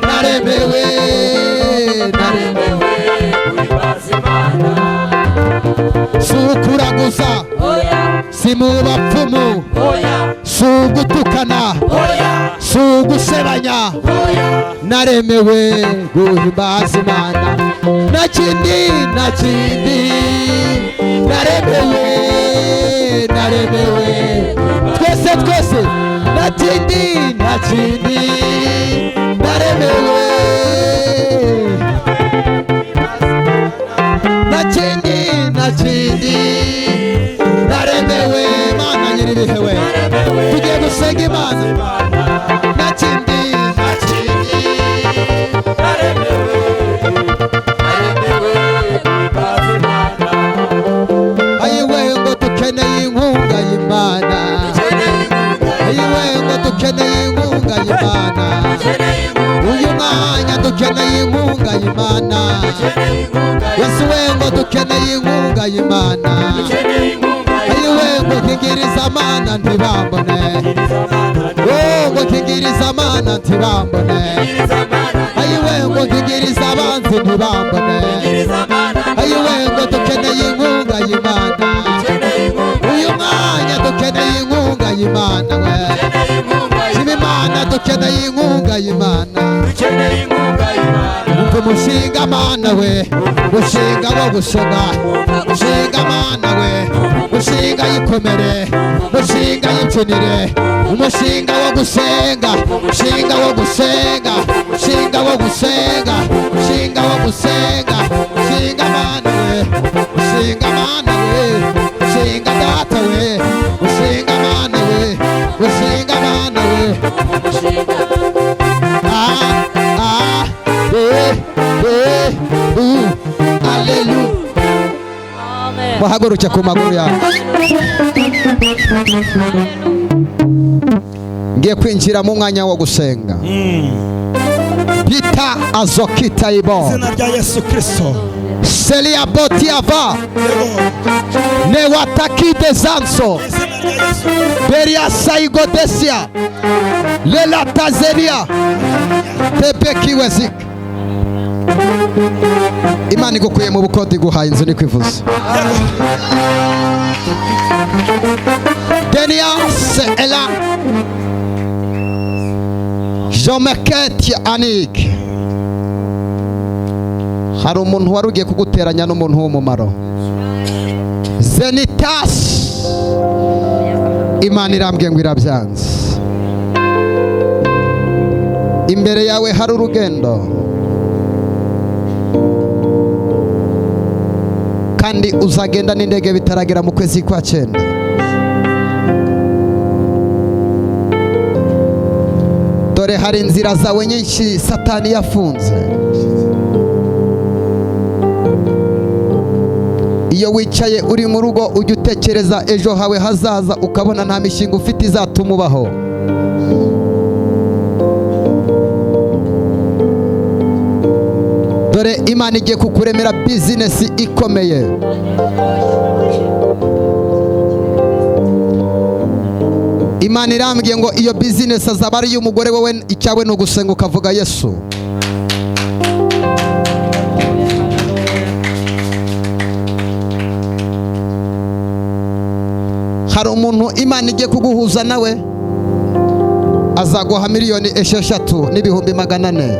naremewe, naremewe si ukuraguza, si mu bapfumu, si ugutukana, si ugusebanya, naremewe guhimbaza Imana. Nta kindi, nta kindi naremewe, naremewe twese twese, nta kindi, nta kindi naremewe, nta kindi, nta kindi naremewe. Mana nyiribihe we, tugiye gusenga Imana. Nta kindi, nta kindi naremewe. Dukeneye inkunga y'Imana. Yesu we ngo dukeneye inkunga y'Imana. Ayiwe ngo kingiriza Mana ntibambone. Oh ngo kingiriza Mana ntibambone. Ayiwe ngo kingiriza abanzi ntibambone. Ayiwe ngo dukeneye inkunga y'Imana. Uyu mwanya dukeneye inkunga y'Imana we. Imana dukeneye inkunga y'Imana. Umva umushinga Mana we, umushinga wo gusoma, umushinga Mana we, umushinga y'ikomere, umushinga y'imbyinire, umushinga wo gusenga, umushinga wo gusenga, umushinga wo gusenga, umushinga wo gusenga, umushinga Mana we, umushinga Mana we, umushinga Data we, umushinga Mana we, umushinga Mana we. A A B B U. Haleluya. Muhaguruke ku maguru yawe. Ngiye kwinjira mu mwanya wo gusenga. Bita azokita ibo. Izina rya Yesu Kristo. Selia botiava. Newatakide zanso. Beria saigodesia. Lela tazeria. Tebeki wezik. Imana igukuye mu bukode iguhaye inzu ni kwivuza. Denia se ela. Jomeket anik. Hari umuntu wari ugiye kuguteranya n'umuntu w'umumaro. Zenitas. Imana irambwiye ngo irabyanze. Imbere yawe hari urugendo. Kandi uzagenda n'indege bitaragera mu kwezi kwa 9. Dore hari inzira zawe nyinshi Satani yafunze. Iyo wicaye uri mu rugo ujya utekereza ejo hawe hazaza ukabona nta mishinga ufite izatuma ubaho. Dore Imana igiye kukuremera business ikomeye. Imana irambwiye ngo iyo business azaba ari y'umugore wowe icyawe no gusenga ukavuga Yesu. Hari umuntu Imana igiye kuguhuza nawe azaguha 6,400,000.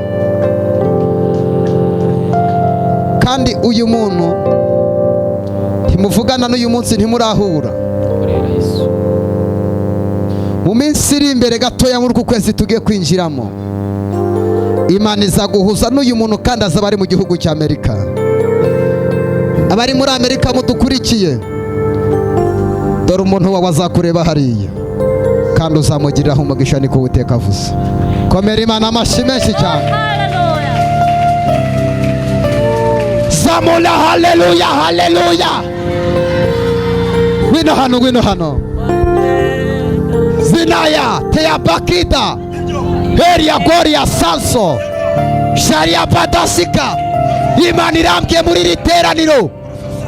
Kandi uyu muntu ntimuvugana n'uyu munsi ntimurahura. Mu minsi iri imbere gatoya muri uku kwezi tugiye kwinjiramo, Imana izaguhuza n'uyu muntu kandi azaba ari mu gihugu cya Amerika. Abari muri Amerika mudukurikiye, dore umuntu wawe azakureba hariya kandi uzamugiriraho umugisha, niko Uwiteka avuze. Komera Imana amashyi menshi cyane. Zamura haleluya haleluya. Ngwino hano, ngwino hano. Zinaya teabakida heria goria sanso sharia badasika. Imana irambwiye muri iri teraniro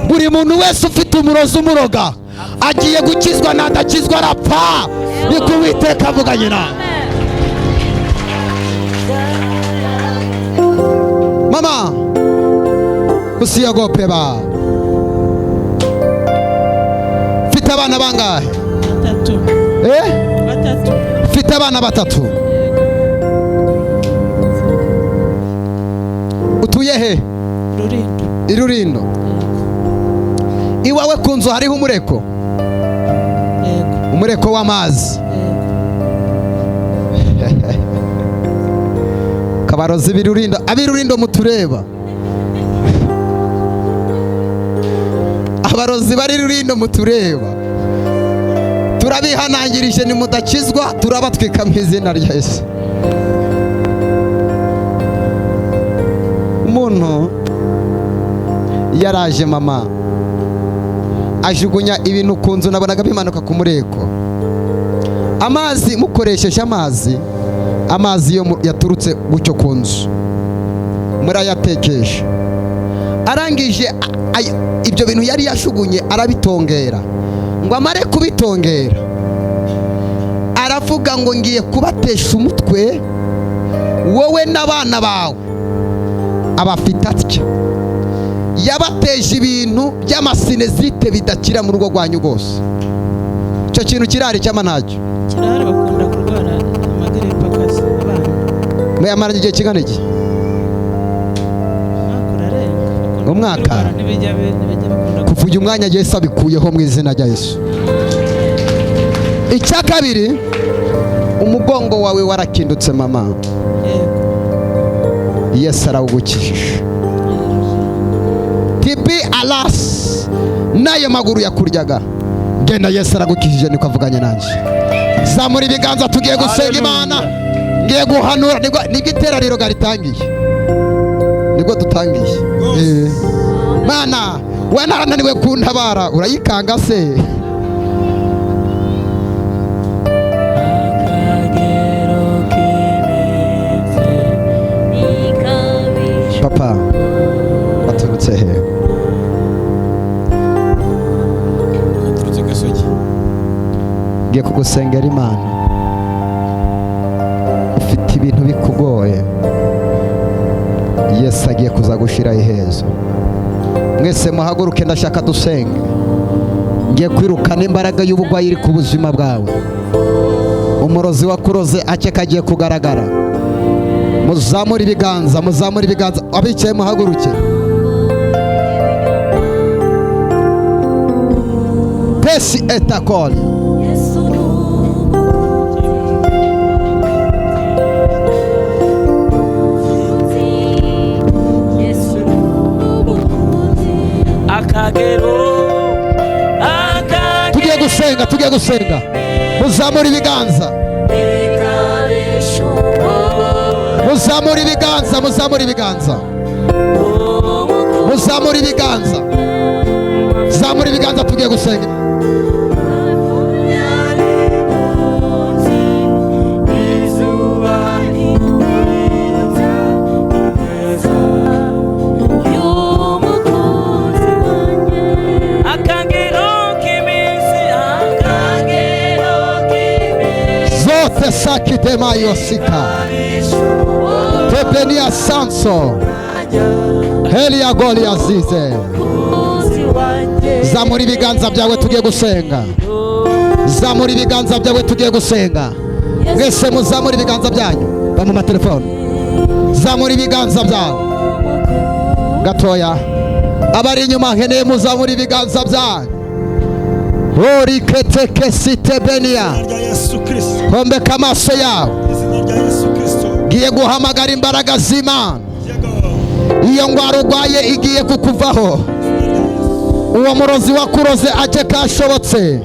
buri muntu wese ufite umurozi umuroga agiye gukizwa nadakizwa arapfa, niko Uwiteka avuganye nawe. Mama usiogope ba. Mfite abana bangahe? Batatu. Batatu. Mfite abana batatu. Utuye he? Rurindo. Irurindo. Iwawe ku nzu hariho umureko. Yego. Umureko w'amazi. Yego. Kabarozi b'Irurindo, ab'Irurindo mutureba. Abarozi bari Rurindo mutureba. Turabihanangirije nimudakizwa turabatwika mu izina rya Yesu. Umuntu yaraje mama ajugunya ibintu ku nzu nabonaga bimanuka ku mureko. Amazi mukoresheje amazi, amazi yo yaturutse gutyo ku nzu. Murayatekesha. Arangije ibyo bintu yari yashugunye arabitongera. Ngo amare kubitongera, aravuga ngo ngiye kubatesha umutwe wowe n'abana bawe. Abafite atya yabateje ibintu by'amasinezite bidakira mu rugo rwanyu rwose. Icyo kintu kirari cyangwa ntacyo? Kirahari, bakunda kurwara amagiripe akaze abana. Muyamaranye igihe kingana iki? Umwaka urarenga. Bakunda Umwaka? kurwara, ntibijya bikunda. Kuva uyu mwanya Yesu abikuyeho mu izina rya Yesu. Icya kabiri, umugongo wawe warakindutse mama. Yego. Yesu arawugukijije. Tibi alas n'ayo maguru yakuryaga, genda, Yesu aragukijije, niko avuganye nanjye. Zamura ibiganza, tugiye gusenga Imana. Ngiye guhanura, nibwo iteraniro ritangiye, nibwo dutangiye. Mana we, narananiwe kuntabara, urayikanga se? Akagero k'iminsi Papa, baturutse he? Naturutse Gasogi. Ngiye kugusengera Imana. Ufite ibintu bikugoye, Yesu agiye kuza gushyiraho iherezo. Mwese muhaguruke, ndashaka dusenge. Ngiye kwirukana imbaraga y'ubugwayi iri ku buzima bwawe. Umurozi wakuroze ake kagiye kugaragara. Muzamure ibiganza, muzamure ibiganza, abicaye muhaguruke. Pesi etakoli. Yesu ni umukunzi, Yesu ni umukunzi. Akagero. Tugiye gusenga, tugiye gusenga, muzamure ibiganza, muzamure ibiganza, muzamure ibiganza, muzamure ibiganza, zamura ibiganza, tugiye gusenga. Akagero k'iminsi, akagero k'iminsi. Zote sakitema yosika tebenia sanso helia goli azize. Zamura ibiganza byawe, tugiye gusenga. Zamura ibiganza byawe, tugiye gusenga. Mwese muzamura ibiganza byanyu, ba mu matelefone, zamura ibiganza byawe gatoya. Abari inyuma nkeneye muzamura ibiganza byanyu. Oriketekesitebenia. Izina rya Yesu Kristo. Hombeka amaso yawe. Izina rya Yesu Kristo. Ngiye guhamagara imbaraga z'Imana. Yego. Iyo ndwara urwaye igiye kukuvaho. Uwo murozi wakuroze ake kashobotse.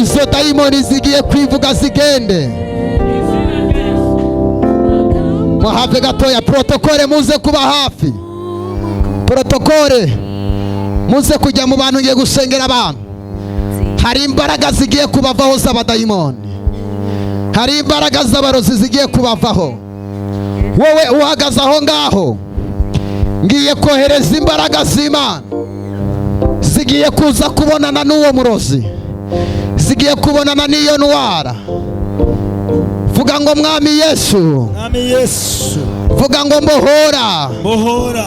Izo dayimoni zigiye kwivuga zigende. Muhave gatoya. Protokole, muze kuba hafi. Protokole, muze kujya mu bantu, ngiye gusengera abantu. Hari imbaraga zigiye kubavaho z'abadayimoni, hari imbaraga z'abarozi zigiye kubavaho. Wowe uhagaze aho ngaho, ngiye kohereza imbaraga z'Imana, zigiye kuza kubonana n'uwo murozi, zigiye kubonana n'iyo ndwara. Vuga ngo Mwami Yesu. Mwami Yesu. Vuga ngo mbohora. Bohora.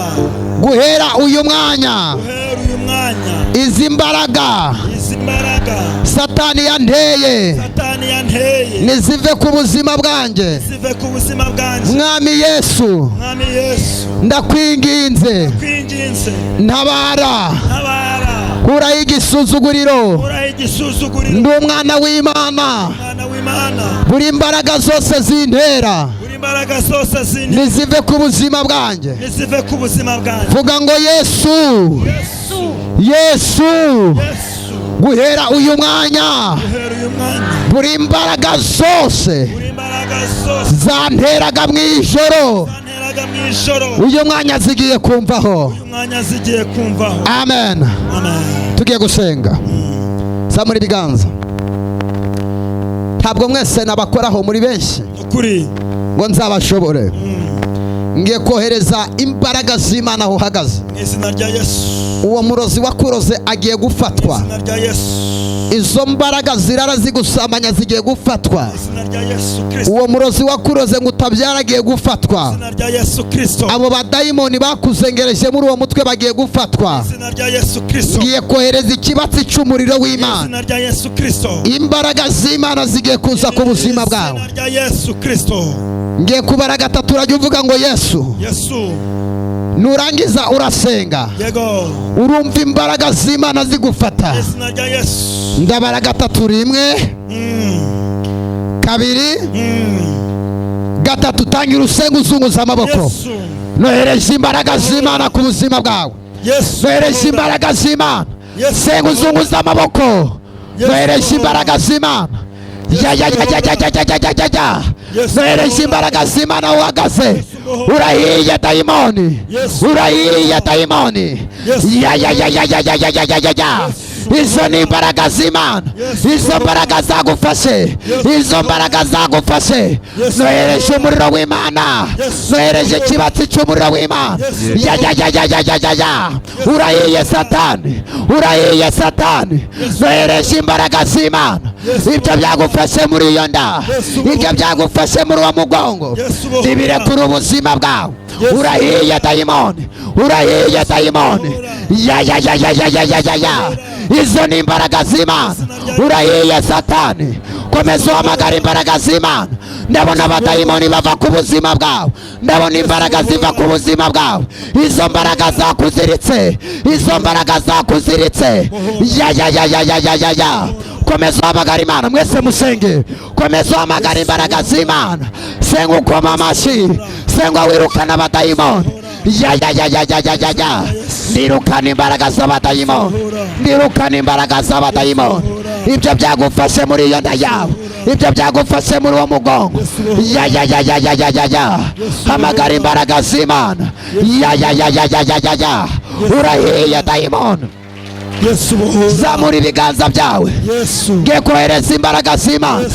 Guhera uyu mwanya, Guhera uyu mwanya, izi mbaraga izi mbaraga Satani yanteye Satani yanteye nizive ku buzima bwanjye. zive ku buzima bwanjye. Mwami Yesu, Mwami Yesu, ndakwinginze, kwinginze, ntabara, ntabara, kuraho igisuzuguriro. Kuraho igisuzuguriro. Ndi umwana w'Imana. Mwana w'Imana. Buri imbaraga zose zintera Buri imbaraga zose zintera nizive ku buzima bwanjye. nizive ku buzima bwanjye. Vuga ngo Yesu, Yesu, Yesu, Yesu, guhera uyu mwanya, guhera uyu mwanya, buri imbaraga zose buri imbaraga zose zanteraga mu ijoro, zanteraga mu ijoro, uyu mwanya zigiye kumvaho. Uyu mwanya zigiye kumvaho. Amen. Amen. Tugiye gusenga, zamura ibiganza. Ntabwo mwese nabakoraho, muri benshi Ukuri. ngo nzabashobore. Ngiye kohereza imbaraga z'Imana aho uhagaze. Mu izina rya Yesu. Uwo murozi wakuroze agiye gufatwa. Mu izina rya Yesu. Izo mbaraga zirara zigusamanya zigiye gufatwa. Mu izina rya Yesu Kristo. Uwo murozi wakuroze ngo utabyara agiye gufatwa. Mu izina rya Yesu Kristo. Abo badayimoni bakuzengereje muri uwo mutwe bagiye gufatwa. Mu izina rya Yesu Kristo. Ngiye kohereza ikibatsi cy'umuriro w'Imana. Mu izina rya Yesu Kristo. Imbaraga z'Imana zigiye kuza ku buzima bwawe. Mu izina rya Yesu Kristo. Ngiye kubara gatatu urajya uvuga ngo Yesu. Yesu. Nurangiza urasenga. Yego. Urumva imbaraga z'Imana zigufata. Mu izina rya Yesu. Ndabara gatatu, rimwe, kabiri, gatatu. Tangira usenga uzunguza amaboko. Nohereje imbaraga z'Imana ku buzima bwawe. Nohereje imbaraga z'Imana. Senga uzunguza amaboko. Nohereje imbaraga z'Imana. Ya ya ya ya ya ya ya ya ya. Nohereje imbaraga z'Imana uhagaze. Urahiye dayimoni. Urahiye dayimoni. Ya ya ya ya ya ya ya ya ya ya. Izo ni imbaraga z'Imana. Izo mbaraga zagufashe. Izo mbaraga zagufashe. Nohereje umuriro w'Imana. Nohereje ikibatsi cy'umuriro w'Imana. Ya ya ya ya ya ya ya ya. Urahiye Satani. Urahiye Satani. Nohereje imbaraga z'Imana. Ibyo byagufashe muri iyo nda, ibyo byagufashe muri uwo mugongo, nibirekure ubuzima bwawe. Urahiye dayimoni. Urahiye dayimoni. Ya ya ya ya ya ya ya ya. Izo ni imbaraga z'Imana. Urahiye Satani. Komeza uhamagara imbaraga z'Imana. Ndabona abadayimoni bava ku buzima bwawe. Ndabona imbaraga ziva ku buzima bwawe. Izo mbaraga zakuziritse. Izo mbaraga zakuziritse. Ya ya ya ya ya ya ya ya. Komeza uhamagara Imana. Mwese musenge. Komeza uhamagara imbaraga z'Imana. Senga ukoma amashyi. Senga wirukana abadayimoni. Ya ya ya ya ya ya ya ya. Ndirukana imbaraga z'abadayimoni. Ndirukana imbaraga z'abadayimoni. Ibyo byagufashe muri iyo nda yawe. Ibyo byagufashe muri uwo mugongo. Ya ya ya ya ya ya ya ya. Hamagara imbaraga z'Imana. Ya ya ya ya ya ya ya ya. Urahiye dayimoni. Zamura ibiganza byawe. Ngiye kohereza imbaraga z'Imana.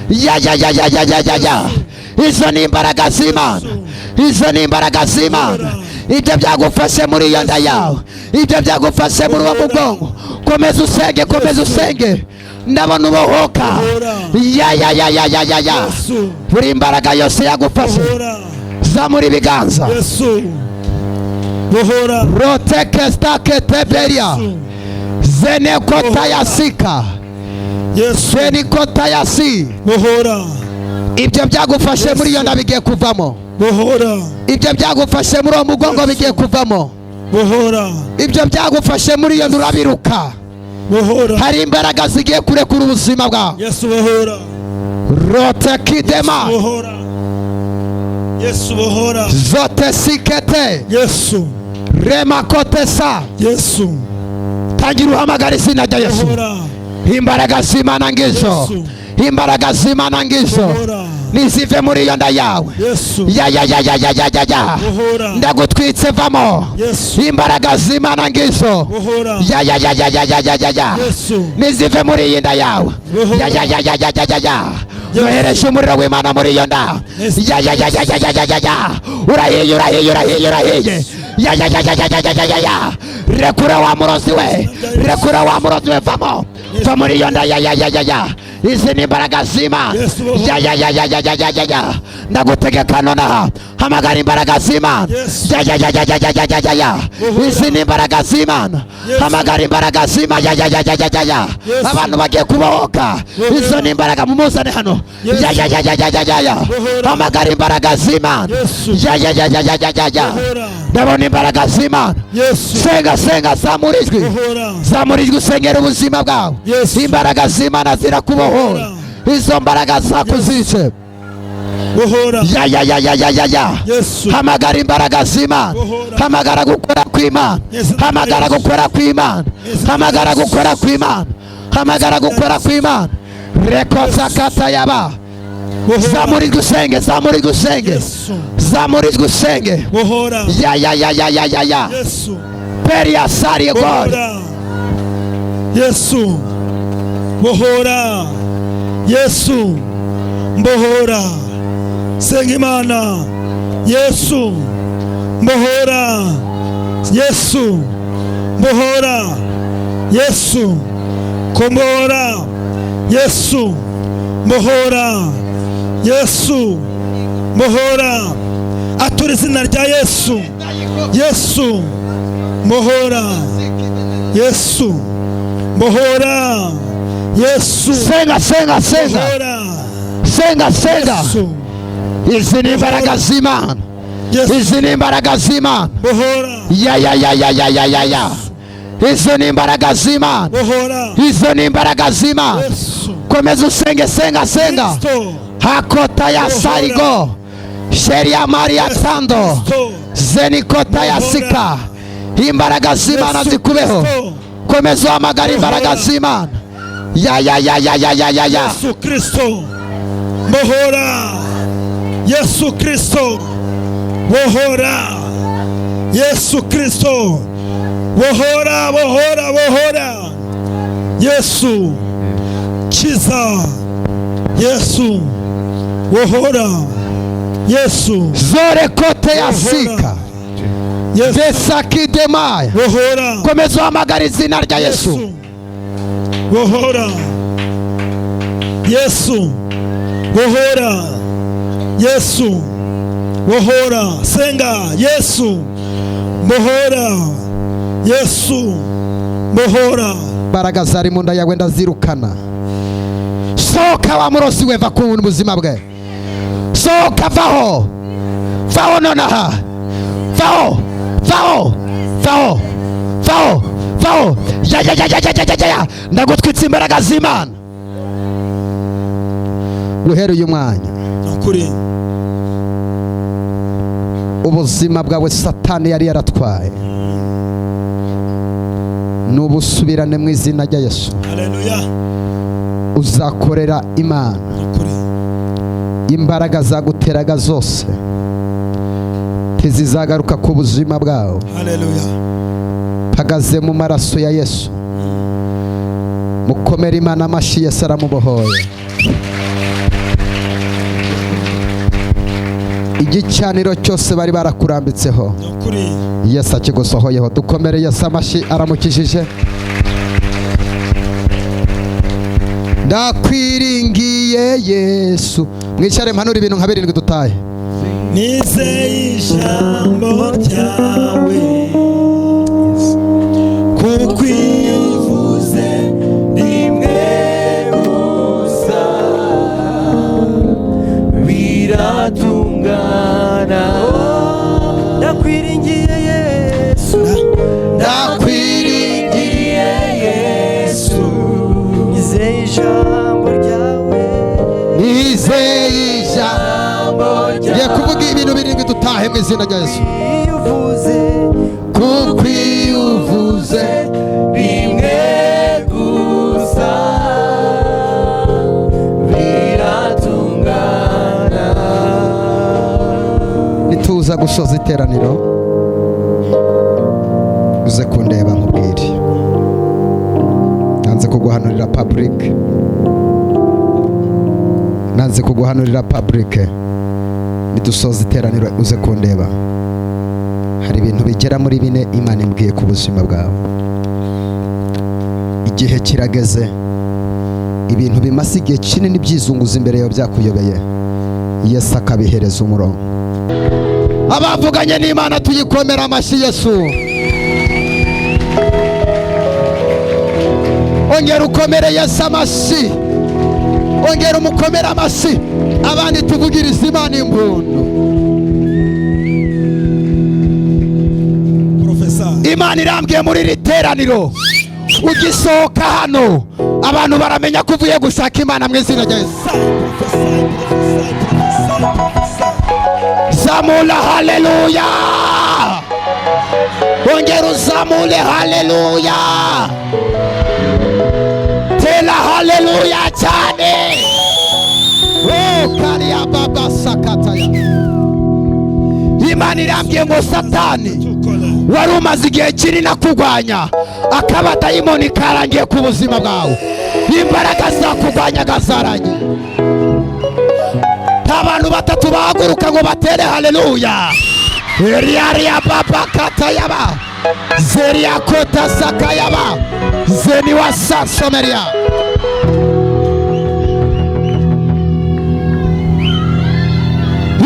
Ya ya ya ya ya ya ya ya. Izo ni imbaraga z'Imana. Izo ni imbaraga z'Imana. Ibyo byagufashe muri iyo nda yawe. Ibyo byagufashe muri uwo mugongo. Komeza usenge, komeza usenge. Ndabona ubohoka. Ya ya ya ya ya ya ya. Buri imbaraga yose yagufashe. Zamura ibiganza. Rotekestaketeberia. Zenekotayasika. Zenikotayasi. Ibyo byagufashe muri iyo nda bigiye kuvamo. Ibyo byagufashe muri uwo mugongo bigiye kuvamo. Ibyo byagufashe muri iyo nda urabiruka. Hari imbaraga zigiye kurekura ubuzima bwawe. Rotekidema. Zotesikete. Remakotesa. Tangira uhamagara izina rya Yesu. Imbaraga z'Imana ngizo. Imbaraga z'Imana ngizo. Nizive muri iyo nda yawe. Ya ya ya ya ya ya ya ya. Ndagutwitse vamo. Imbaraga z'Imana ngizo. Ya ya ya ya ya ya ya ya ya. Nizive muri iyi nda yawe. Ya ya ya ya ya ya ya ya. Nohereje umuriro w'Imana muri iyo nda. Ya ya ya ya ya ya ya ya. Urahiye urahiye urahiye urahiye. Ya ya ya ya ya ya ya ya ya. Rekura wa murozi we. Rekura wa murozi we vamo. Va muri iyo nda ya ya ya ya ya. Izi ni imbaraga z'Imana. Ya ya ya ya ya ya ya ya ya. Ndagutegeka nonaha. Hamagara imbaraga z'Imana. Ya ya ya ya ya ya ya ya ya. Izi ni imbaraga z'Imana. Hamagara imbaraga z'Imana. Ya ya ya ya ya ya. Abantu bagiye kubohoka. Izo ni imbaraga mumuzane hano. Ya ya ya ya ya ya ya. Hamagara imbaraga z'Imana. Ya ya ya ya ya ya ya. Ndabona imbaraga z'Imana. Senga senga zamura ijwi. Zamura ijwi usengera ubuzima bwawe. Imbaraga z'Imana zirakubohora. Izo mbaraga zakuzice. Ya ya ya ya ya ya ya. Hamagara imbaraga z'Imana. Hamagara gukora kw'Imana. Hamagara gukora kw'Imana. Hamagara gukora kw'Imana. Hamagara gukora kw'Imana. Rekosakata yaba. Zamura ijwi usenge, zamura ijwi usenge. Zamura ijwi usenge. Ya ya ya ya ya ya ya. Peria sari God. Yesu. Bohora. Yesu. Mbohora. Senga Imana. Yesu mbohora, Yesu mbohora, Yesu kombora, Yesu mbohora, Yesu mbohora. Atura izina rya Yesu. Yesu mbohora, Yesu mbohora, Yesu. Senga, senga, senga. Mbohora. Senga, senga. Yesu. Izi ni imbaraga z'Imana. Yesu. Izi ni imbaraga z'Imana. Mbohora. Ya ya ya ya ya ya ya ya. Izo ni imbaraga z'Imana. Mbohora. Izo ni imbaraga z'Imana. Yesu. Komeza usenge, senga, senga. Kristo. Hakota ya sarigo sheria maria tando Kristo. zenikota ya sika. Imbaraga z'Imana Yesu zikubeho. Kristo. Komeza uhamagara imbaraga z'Imana. Ya ya ya ya ya ya ya ya. Yesu Kristo mbohora, Yesu Kristo bohora, Yesu Kristo bohora, bohora, bohora. Yesu kiza, Yesu bohora, Yesu Zore kote ya sika Yesu vesakidemaya. bohora. Komeza uhamagara izina rya Yesu. Yesu bohora, Yesu bohora, Yesu bohora. Senga. Yesu bohora, Yesu bohora. Imbaraga zari mu nda yawe ndazirukana. Sohoka wa murozi we, va ku buzima bwe. Sohoka, vaho, vaho nonaha, vaho, vaho, vaho, vaho, vaho. Ya ya ya ya ya ya ya ya. Ndagutwitse imbaraga z'Imana guhera uyu mwanya. Nukuri. Ubuzima bwawe Satani yari yaratwaye n'ubusubirane mu izina rya Yesu. Haleluya. Uzakorera Imana. Nukuri. Imbaraga zaguteraga zose ntizizagaruka ku buzima bwawe. Haleluya. Mpagaze mu maraso ya Yesu. Mukomere Imana amashyi. Yesu aramubohoye. Igicaniro cyose bari barakurambitseho, Nukuri. Yesu akigusohoyeho. Dukomere Yesu amashyi, aramukijije. Ndakwiringiye Yesu. Mwicare mpanura ibintu nka birindwi dutahe. Nizeye ijambo ryawe, kuko iyo uvuze rimwe gusa biratungana. Ndakwiringiye Yesu, Ndakwiringiye Yesu, nizeye ijambo ryawe. Nizeye ijambo. Ngiye kuvuga ibintu birindwi dutahe mu izina rya Yesu. Iyo uvuze, Kuko iyo uvuze rimwe gusa biratungana. Nituza gusoza iteraniro, uze kundeba nkubwire. Nanze kuguhanurira public, nanze kuguhanurira public. Nidusoza iteraniro uze kundeba. Hari ibintu bigera muri bine Imana imbwiye ku buzima bwawe. Igihe kirageze, ibintu bimaze igihe kinini byizunguza imbere yawe byakuyobeye, Yesu akabihereza umurongo. Abavuganye n'Imana tuyikomera amashyi. Yesu, ongera ukomere Yesu amashyi, ongera umukomere amashyi. Abandi tuvugirize Imana impundu. Profesa. Imana irambwiye muri iri teraniro, ugisohoka hano abantu baramenya ko uvuye gushaka Imana mu izina rya Yesu. Zamura haleluya, ongera uzamure haleluya, tera haleluya cyane. Oh, kariya baba sakataya. Imana irambwiye ngo Satani wari umaze igihe kinini akurwanya, akaba dayimoni karangiye ku buzima bwawe. Imbaraga zakurwanyaga zarangiye. Abantu batatu bahaguruka ngo batere haleluya. Riaria baba katayaba zeria kota sakayaba zeni wasasomeria.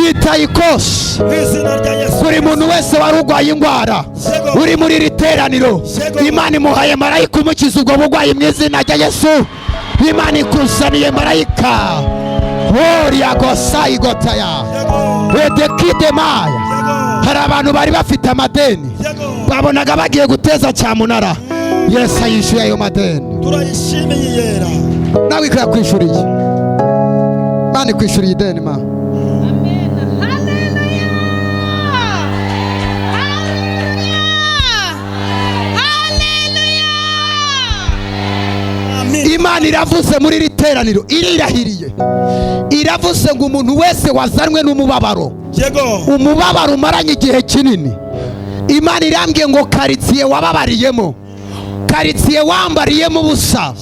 Itayikos buri muntu wese wari urwaye indwara uri muri iri teraniro, Imana imuhaye marayika umukiza ubwo burwayi mu izina rya Yesu. Imana ikuzaniye marayika oriagosayigotaya edekidemaya. Hari abantu bari bafite amadeni babonaga bagiye guteza cyamunara, Yesu ayishyuye ayo madeni. Turayishimiye yera. Nawe ikakwishuriye, Imana ikwishuriye ideni ma. Imana iravuze muri iri teraniro, irirahiriye, iravuze ngo umuntu wese wazanwe n'umubabaro, umubabaro umaranye igihe kinini, Imana irambwiye ngo karitsiye wababariyemo, karitsiye wambariyemo ubusa,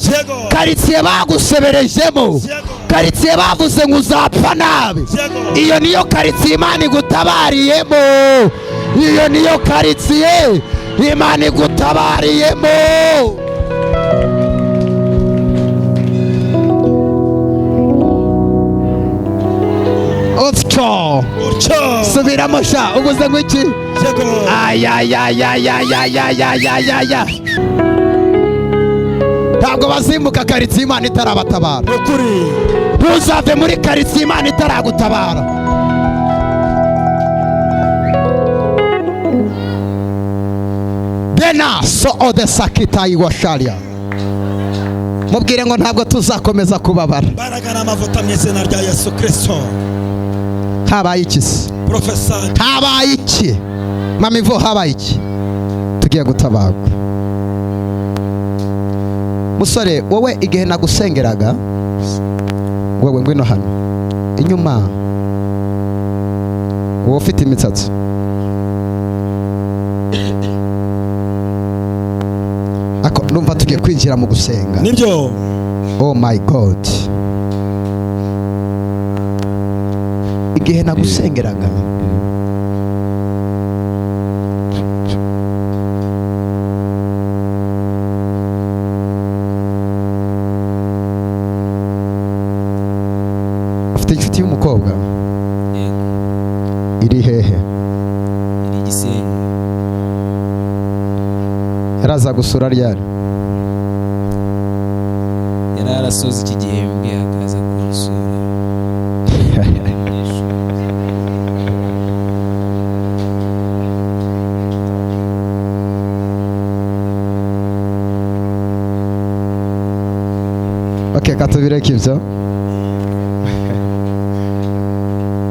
karitsiye baguseberejemo, karitsiye bavuze ngo uzapfa nabi, iyo niyo karitsiye Imana igutabariyemo. Iyo niyo karitsiye Imana igutabariyemo. Utyo subiramo sha, uguze ngwiki. Ayayayayayayayayaya. Ntabwo bazimbuka karitsiye Imana itarabatabara. Ntuzave muri karitsiye Imana itaragutabara. Dena so odesakita iwasharia. Mubwire ngo ntabwo tuzakomeza kubabara. Imbaraga n'amavuta mu izina rya Yesu Kristo. Habaye iki se? Professor, habaye iki? Mama Ivo, habaye iki? Tugiye gutabagwa. Musore, wowe igihe nagusengeraga, wowe ngwino hano inyuma, wowe ufite imitsatsi, ako numva tugiye kwinjira mu gusenga. Nibyo. Oh my God. Igihe nagusengeraga ufite inshuti y'umukobwa? Yego. Iri hehe? Iri Gisenyi. Yaraza gusura ryari? Yari arasoza iki gihembwe akaza kunsura. Okay, katubireke ibyo.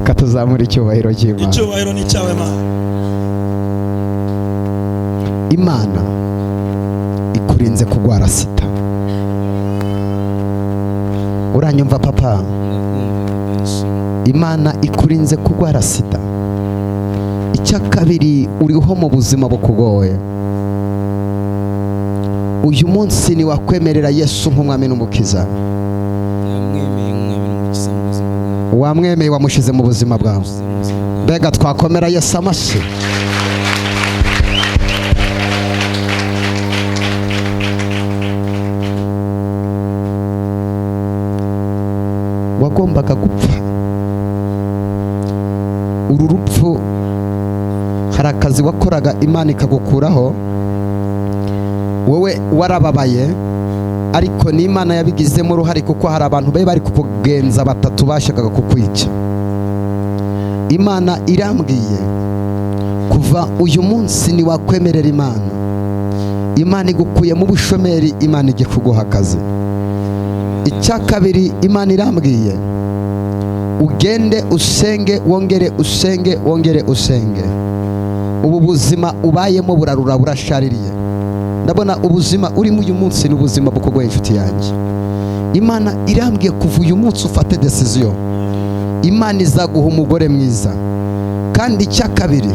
Katuzamura icyubahiro cy'Imana. Icyubahiro ni cyawe Mana. Imana ikurinze kugwara sida. Uranyumva papa? Imana ikurinze kugwara sida. Icya kabiri, uriho mu buzima bukugoye. Uyu munsi ni wakwemerera Yesu nk'umwami n'umukiza. Wamwemeye, wamushize mu buzima bwawe. Mbega twakomera Yesu amashyi. Wagombaga gupfa. Uru rupfu hari akazi wakoraga Imana ikagukuraho, wowe warababaye, ariko ni Imana yabigizemo uruhare kuko hari abantu bari kukugenza batatu bashakaga kukwica. Imana irambwiye kuva uyu munsi ni wakwemerera Imana, Imana igukuye mu bushomeri, Imana igiye kuguha akazi. Icya kabiri, Imana irambwiye ugende usenge, wongere usenge, wongere usenge. Ubu buzima ubayemo burarura, burashaririye. Ndabona ubuzima urimo uyu munsi ni ubuzima bukugoye inshuti yanjye. Imana irambwiye kuva uyu munsi ufate decision, Imana izaguha umugore mwiza. Kandi icya kabiri,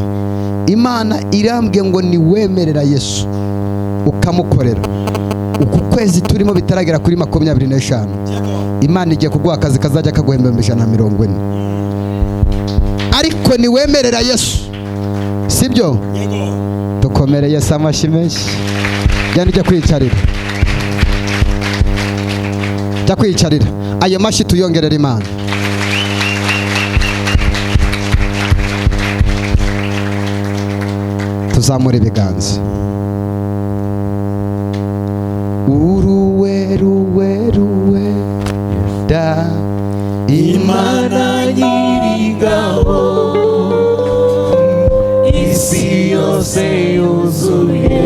Imana irambwiye ngo niwemerera Yesu ukamukorera, uku kwezi turimo bitaragera kuri 25, Imana igiye kuguha akazi kazajya kaguhemba 140. Ariko niwemerera Yesu, sibyo? Dukomere Yesu amashyi menshi. Genda ujye kwiyicarira, jya kwiyicarira. Ayo mashyi tuyongerera Imana. Tuzamura ibiganza. Uruwe ruwe ruwe da Imana nyir'ingabo, isi yose yuzuye.